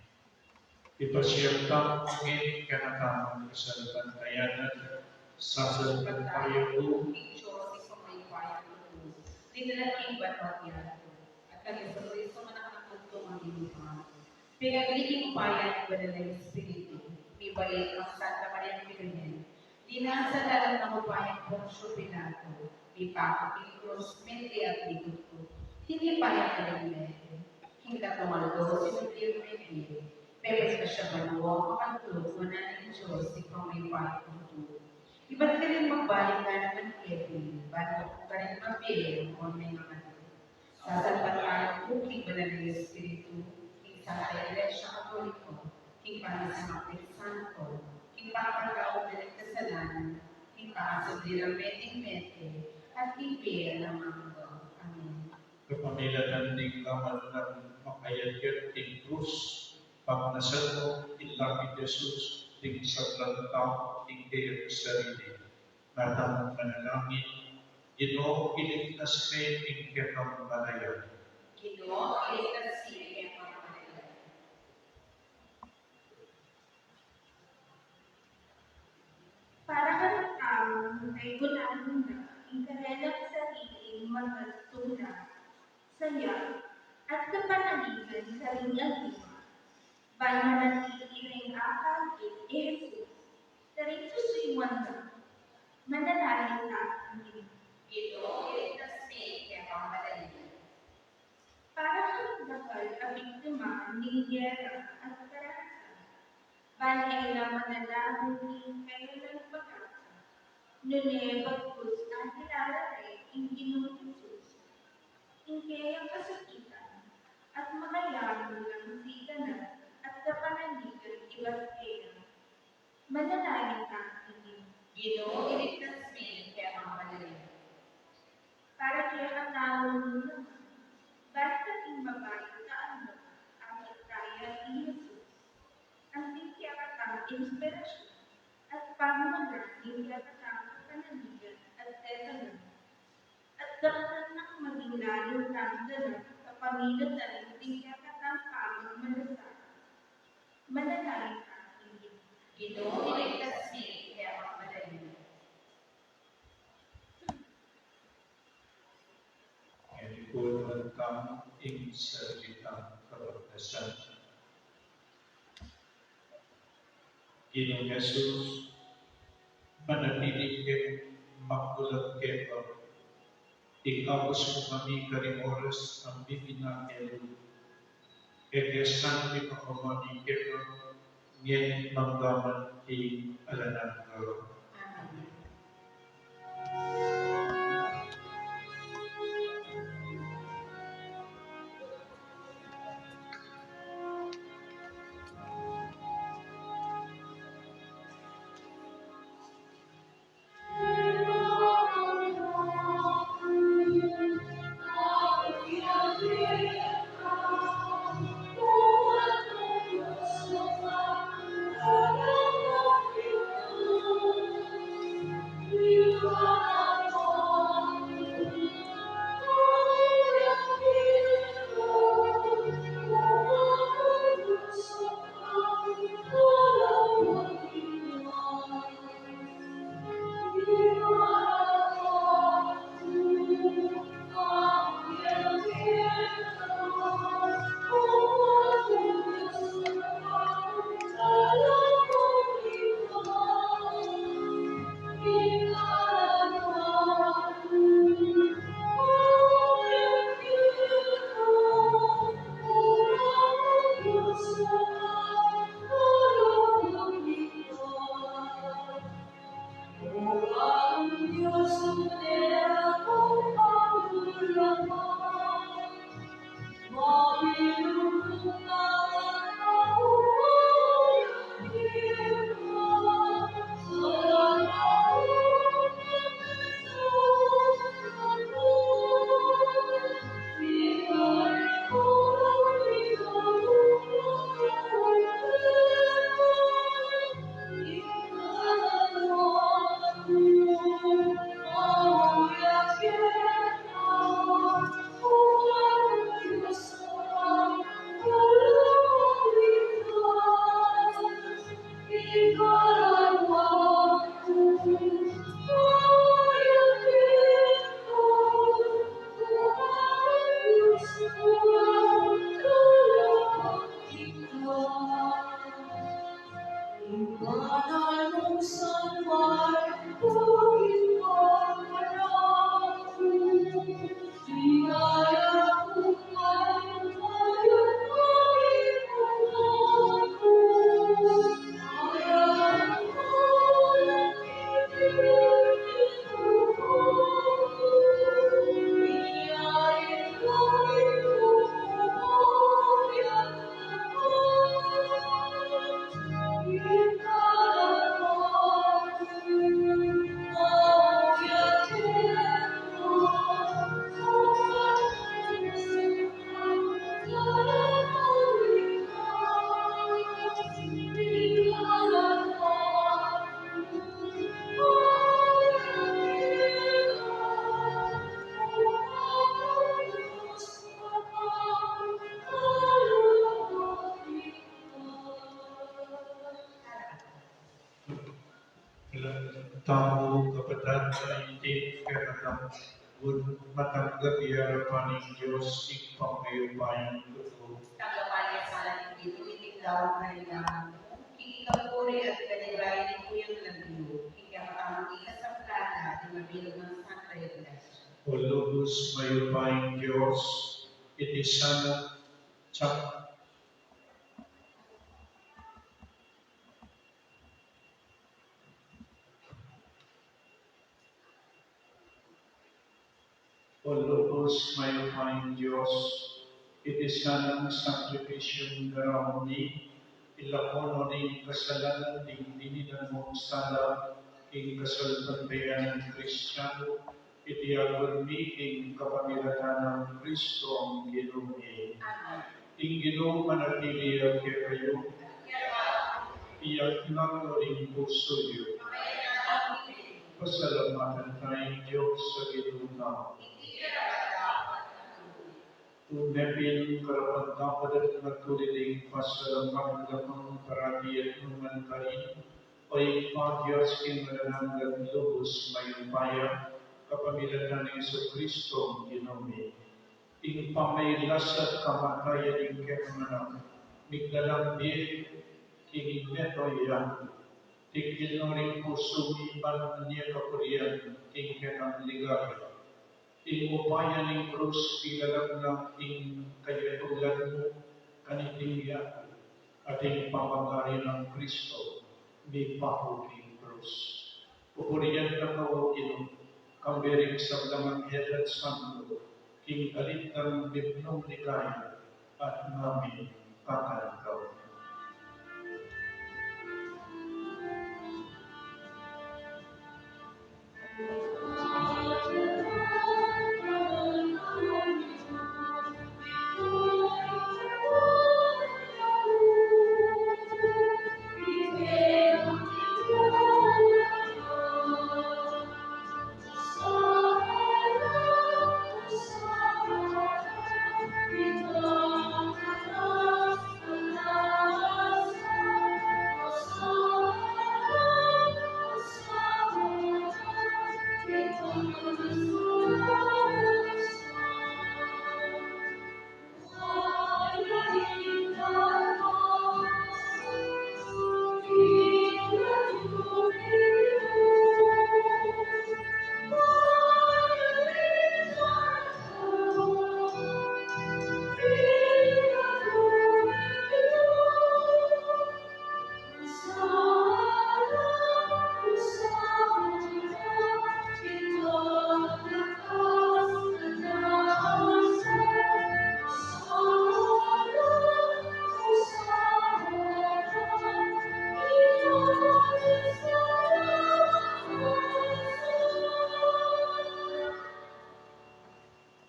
Ipasiag tamu ngeni ing kekatamung kasalpantayanan. Sasalpantaya ku king Dios, ing mayupayang tutu, dininan king banua at yatu, at kang Jesucristo, anak nang bugtung a Ginu, pigagli king upaya ning Banal a Espiritu, mibait kang Santa Maria Virgen, linasa lalam ning upaya nang Poncio Pilato, mipaku king krus, mete at mitugtog, tinipa ya karing mete, king katlung aldo sinubli yang mete, mebalik ya banua, makantulog wanan ning Dios, Ibpang mayupayang tutu. Ibat karin magbalik la naman keti, ban karing mabie ampon mengamate. Sasalpantaya ku king Banal a Espiritu, king Santa Iglesia Katoliko, king pamisamak ding santo, king pangapatawad da ring kasalanan, king pangasubli rang meting mete, at king bie alang angga. Amen. Kapamilatan ding kaman nang makayatyat king krus, pagnasan mu, inlapit Jesus, ding sablang tau, ing keyang sarili. Ngatang manalangin, Ginu, iligtas me ing kekang balayan. Ginu, iligtas me ing kekang balayan. Para kang taung kaybat na ing karelang sariling matatula, saya, at kapanaligan karing aliwa. Ban manatili ring akakit i Jesus, karing susuyuan na, manalangin tamu. Ginu, iligtas me king kekang balayan. Para karing dakal a biktima ning gera at karasan, ban e la manalagu king karelang pag-asa, nune bagkus akilala re ing Ginung Jesus, ing keyang kasakitan, at makayaman lang siganap at kapanaligan ibat keya. Manalangin tamu. Ginu, iligtas me king kekang balayan. Para kekatamu naman, ban maging mabayung aldo, akit taya i Jesus, anting kekatang inspirasyun at pamamaraan ning kekatang kapanaligan at tetangan. At daptan nang maging lalu tang ganap kapamilatan ning kekatang pamagmalasakit. Manalangin tamu. Ginu, iligtas me king kekang balayan. Ngeni pu, tamu ing sarili tang kapagnasan. Ginung Jesus, manatili keng makulat keka, ikabus mu kami karing oras a mibie na keka, e ke sanang ipakawani keka, ngeni at angga man king alang angga. Amen. Tamu, kapatad, paninting kekatamu, matanggap ya arapan ning Dios ing pamagayupayan ku. Tanggapan na ning Ginu ing daun karilangan mu, king ikapuri at kaligayan ning Kuya Claudio, king kekatamung ikasaplana at ing mabilug nang Santa Iglesia. O lubus mayupayang Dios, iti sana, tsak-, O lubus mayupayang Dios, iti sanang sakripisyung daraun mi, ilako no ning kasalanan ding dininan mung sala king kasalpantayanan Kristiano, iti agyang mi king kapamilatan nang Kristong Ginu mi. Amen. Ing Ginu manatili ya kekayu. Iyatas yu ing pusu yu. Pasalamatan taya ing Dios a Ginu tamu. Tune pin karapat-dapat at matulid ing pasalamat da kang parati at nu man karin, O Ibpa, Dios king alang angga, lubus mayupaya, kapamilatan nang Jesucristo Ginu mi. Ing pamaglasat kamatayan ning kekang Anak, miglalang bie king meto ya. Tiklilin no ring pusu mi ban nia kapurian king kekang ligaya. Ing upaya ning krus, piglalang na ing kayatulad mu kaniting yatu at ing pamagari nang Kristo mipaku king krus. Pupurian da ka, O Ginu, kambe ring sablang anghel at santo, king alit nang mipnung ligaya at ngamin kakantaw.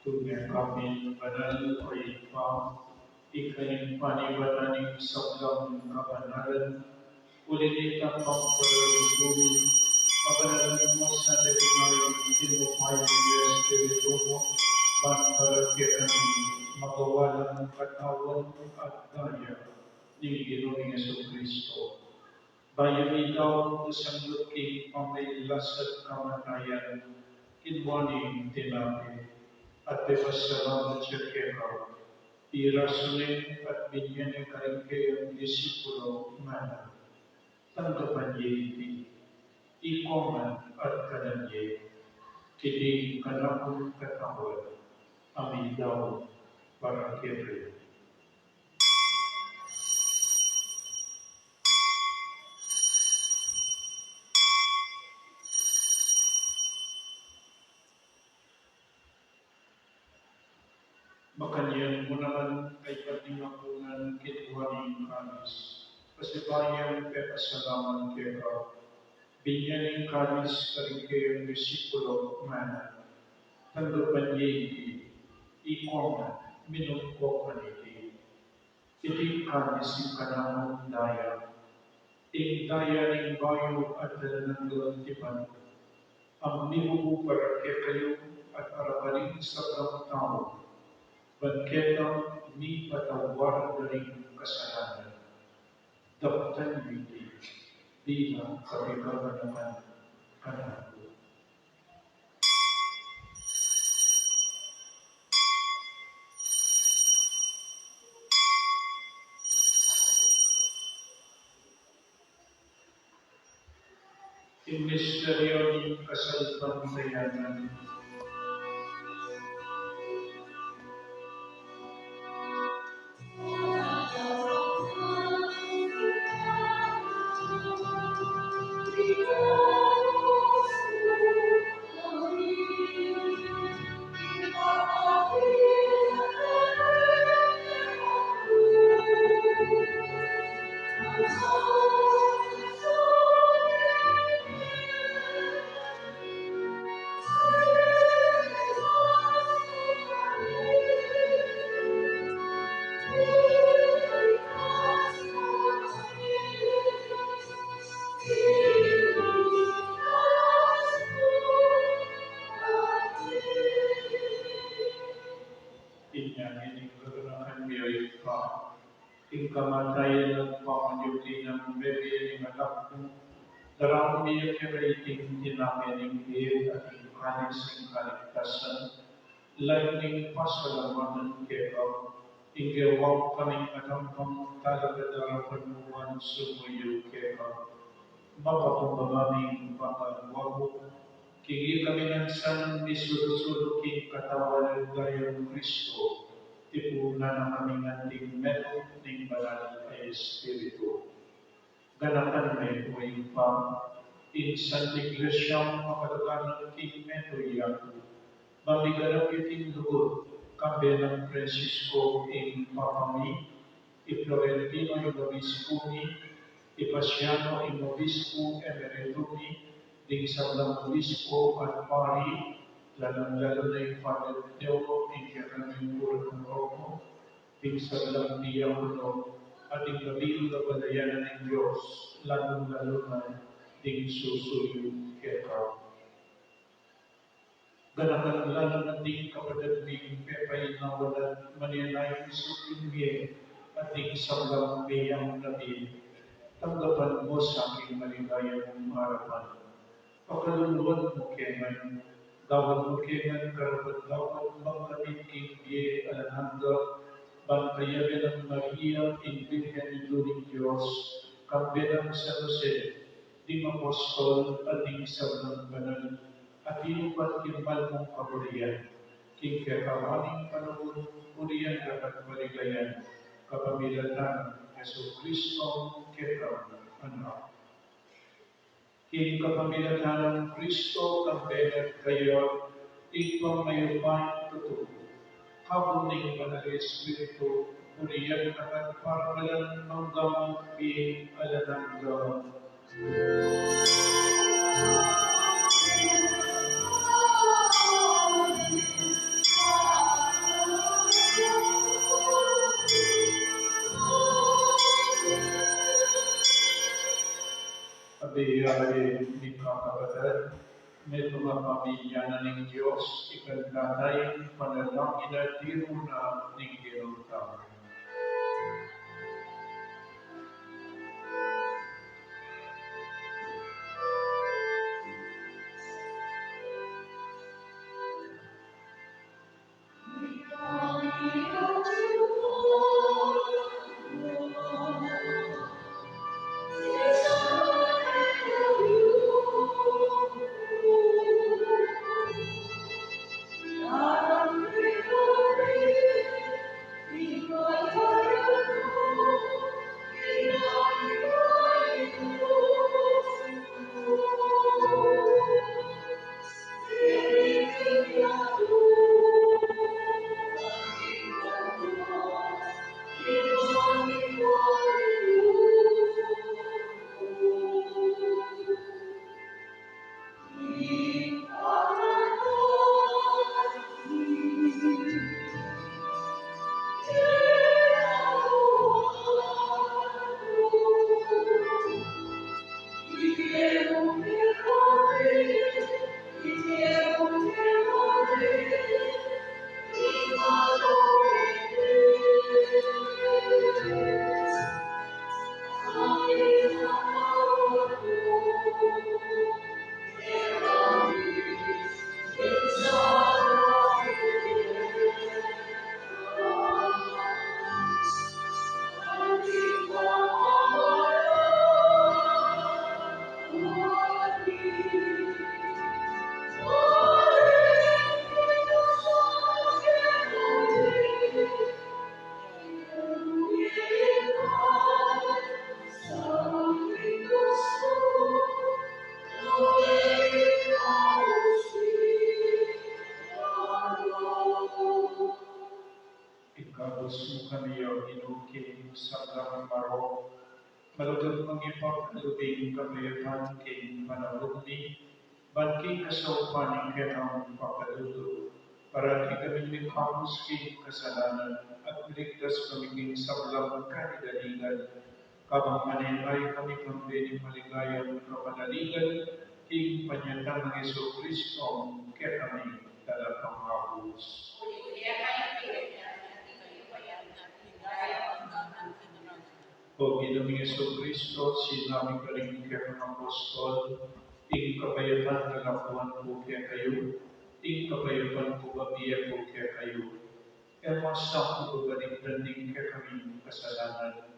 Tune ka pin banal, O Ibpa, ika ing panibatan ning sablang kabanalan, uli na nitang pamparubuli, pabanalan mu sa daging tinupay ning Espiritu mu, ban para kekami magawa lang katawan at daya ning Ginu ming Jesucristo. Bayu mi daun sanglut king pamaglasat kamatayan, kinua ne ing tinape, at pepasalamat ya keka, pirasu ne at binie ne karing kayang disipulus, ngana: Tanggapan ye iti, ikong ngan at kanan ye, iti ing kanakung katawan, a midaun para kekayu. Makanyan mu naman, kaybat ning apunan, kinua ne ing kalis, pasibayu yang pepasalamat keka, binie ne ing kalis karing kayang disipulus, ngana: Tanggapan ye iti, ikong ngan, minum ko kaniti, iti ing kalis ning kanakung daya, ing daya ning bayu at alang anggang tipan, a mibubu para kekayu at para karing sablang tau, ban keta mipatawad da ring kasalanan. Daptan yu iti bilang kapaganakan kanaku. Ing misteryu ning kasalpantayanan. Inya ngening kaganakan mi, O Ibpa, ing kamatayan at pamanyubli nang mebie ning Anak mu, daraun mi keka iting tinape ning bie at ing kalis ning kaligtasan, lalu ning pasalamatan keka, ing gewa kaming atampang talakad arapan mu ban sumuyu keka. Mapakumbaba ning panggawa mu, king ikami nang sanang misulu-sulu king katawan at daya nang Kristo, tipunan na kami ngan ning metung ning Banal a Espiritu. Ganakan me, O Ibpa, ing Santa Iglesia mu makatagan king metung yatu, ban miganap iting lugud, kambe nang Francisco ing Papa mi, i Florentino ing Obispu mi, i Pasiano ing Obispu Emeritu mi, ding sablang obispu at pari, lalung-lalu na i Father Teodoro ing kekaming kura paroko, ding sablang diakono, at ding kabilu a palayanan ning Dios, lalung-lalu na ding susuyu keka. Ganakan lalu na ding kapatad ming pepainawa at manianayang suking mie, at ding sablang meyang na bie, tanggapan mu sa king maligaya mung arapan. Pakaluluan mu kami ngan, gawan mu kami ngan karapat-dapat magkamit king bie alang angga, ban kayabe nang Maria, ing Birhen Indu ning Dios, kambe nang San Jose, ding apostol, at ding sablang banal a tinupad king mal mung kaburian, king kekawaning panaun, purian da ka at paligayan, kapamilatan nang Jesucristo, kekang Anak. King kapamilatan nang Kristo, kambe na at kaya, Ibpang mayupayang tutu, kabud ning Banal a Espiritu, purian da ka at parangalan mangga king bie alang angga. Abe, abe, mikakapatad, metung a pamilya na ning Dios, ikanta taya ing panalangin a tiru na ning Ginu tamu. Ginu, king sablang marok, malugud mung ipagkalub ing kapayapan king panaun mi, ban king kasaupan ning kekang pakalutu, parati kaming mikamus king kasalanan, at miligtas kami king sablang kadidaligan, kabang manenaya kami king bie ning maligayang kapanaligan, king panyatang nang Jesucristo, kekaming Talapangabus. O Ginu ming Jesucristo, sinabi mu karing kekang apostol, ing kapayapan lalakwan ku kekayu, ing kapayapan ku bibie ku kekayu. E mu sa ku babalikdan ding kekaming kasalanan,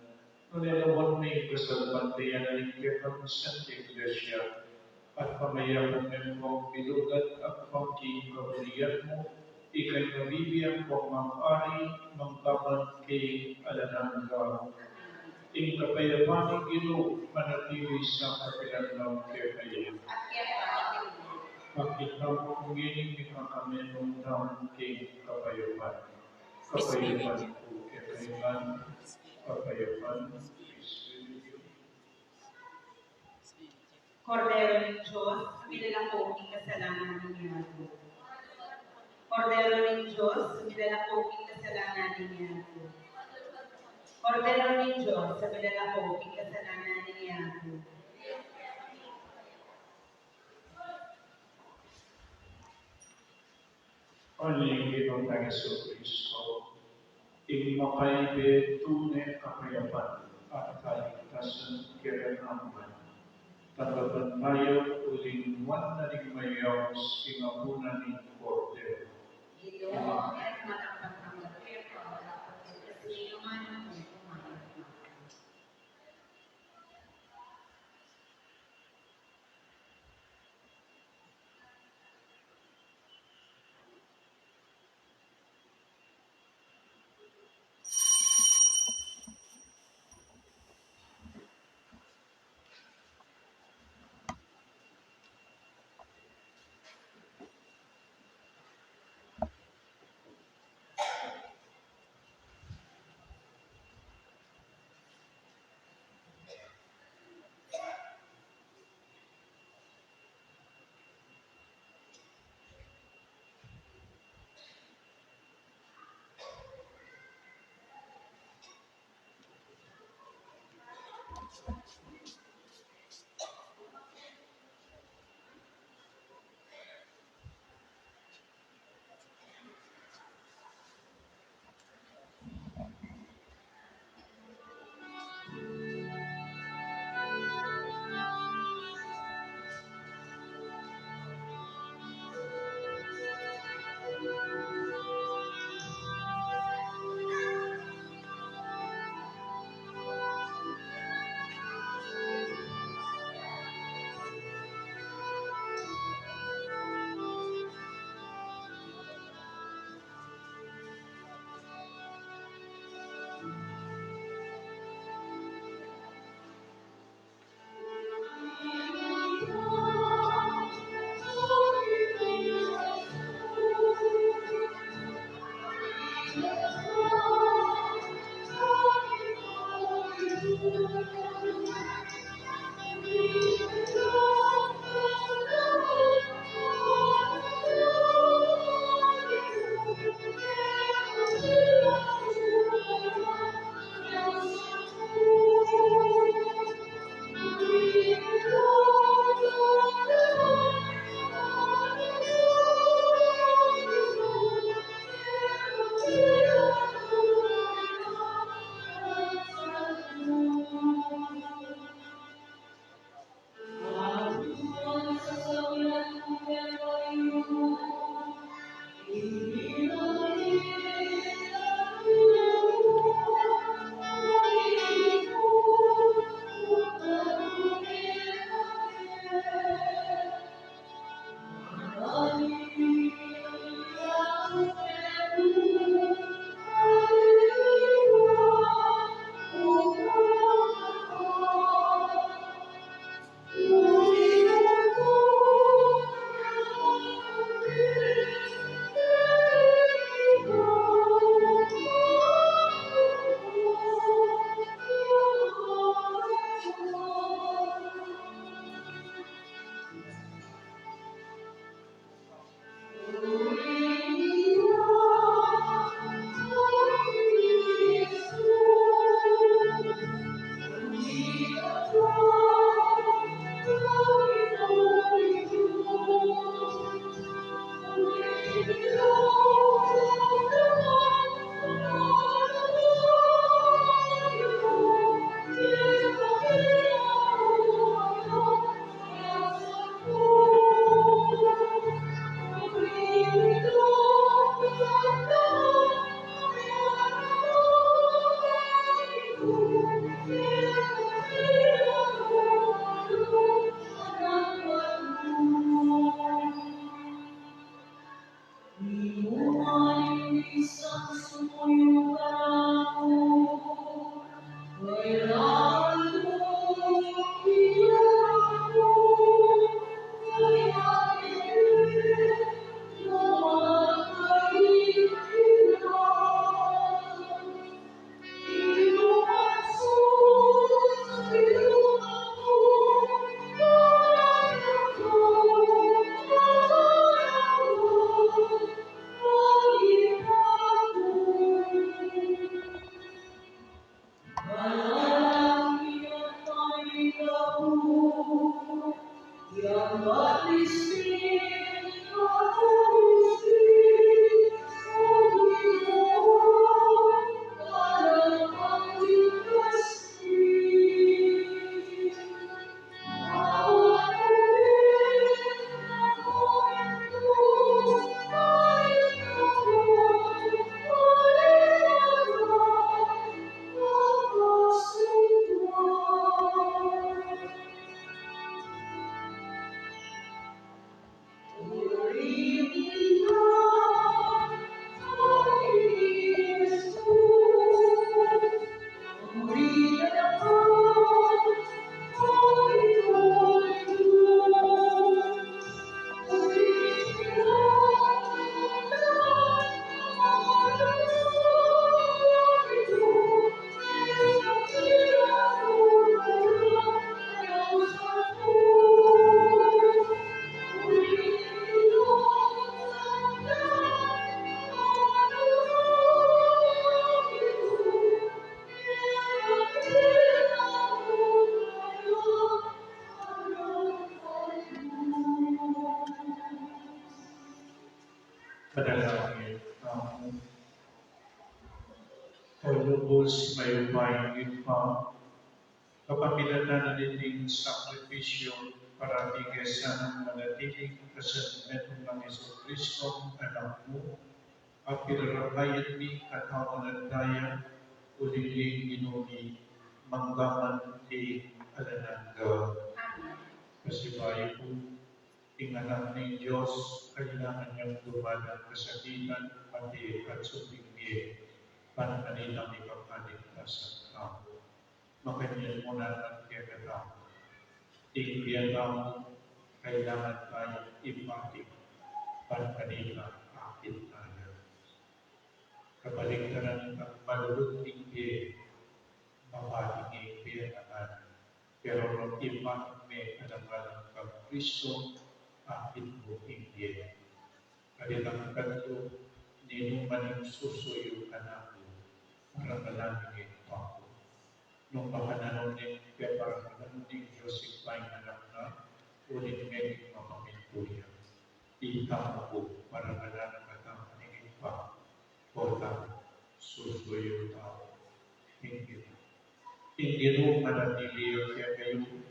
nune lawan me ing kasalpantayanan ning kekang Santa Iglesia, at pamayapan me ing bilugan at pangkikaburian mu, ika ing mabibie at mangari, mangga man king alang angga. Ing kapayapan ning Ginu manatili sa kapilan lang kekayu. Makita mu ngeni ing kekang menuntam king kapayapan. Kapayapan ku kekayu ngan, kapayapan ku kekayu. Kordero ning Dios, milalako king kasalanan ning mundu. Kordero ning Dios, milalako king kasalanan ning mundu. Kordero ning Dios, milalako king kasalanan ning mundu. O Ginu tang Jesucristo, ing makaibe tune kapayapan at kaligtasan kekami, tanggapan taya uling nuan na ning mayayus king apunan ning Kordero. Ginu, e ku matapat a magpakit keka, kasi ing amanung ku, kumayap na. Mayupayang Ibpa, kapamilatan na niting sakripisyu, parati ke sanang manatiling kasabian nang Jesu Kristo, Anak mu, a pirarakayat mi katawan at daya, uling ing Ginu mi, mangga man king alang angga. Pasibayu ku, ing Anak ning Dios, kailangan yang duman king kasakitan, mate at sumping bie, ban kanita mikapaligtas ang tau. Makanyan mu naman kekatamu, ing bie tamu, kailangan taya ipati, ban kanita akit taya. Kabaliktaran, ing malulung ning bie, mapati ing bie naman. Pero nung ipat me alang-alang kang Kristo, akit mu ing bie. Kadi tang katlu, ninuman ing susuyu kanaku, parangalan ing Ibpa ku. Nung makananu ne, peparangalan ning Dios Ibpa ing Anak na, uling meging mapamintu ya. Itamu ku, parangalan na katamu ning Ibpa, o tau, susuyu tau. Ing Ginu. Ing Ginu manatili ya kekayu.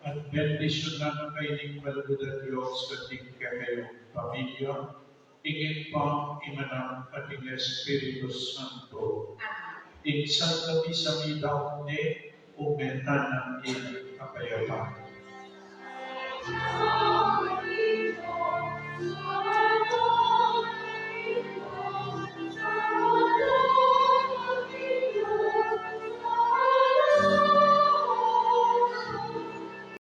At bendisyunan na kayu ning malugud a Dios, at ing kekayung pamilya, ing Ibpa, ing Anak, at ing Espiritu Santo. Ing Santa Misa meyari ne, ume tana ing kapayapaan.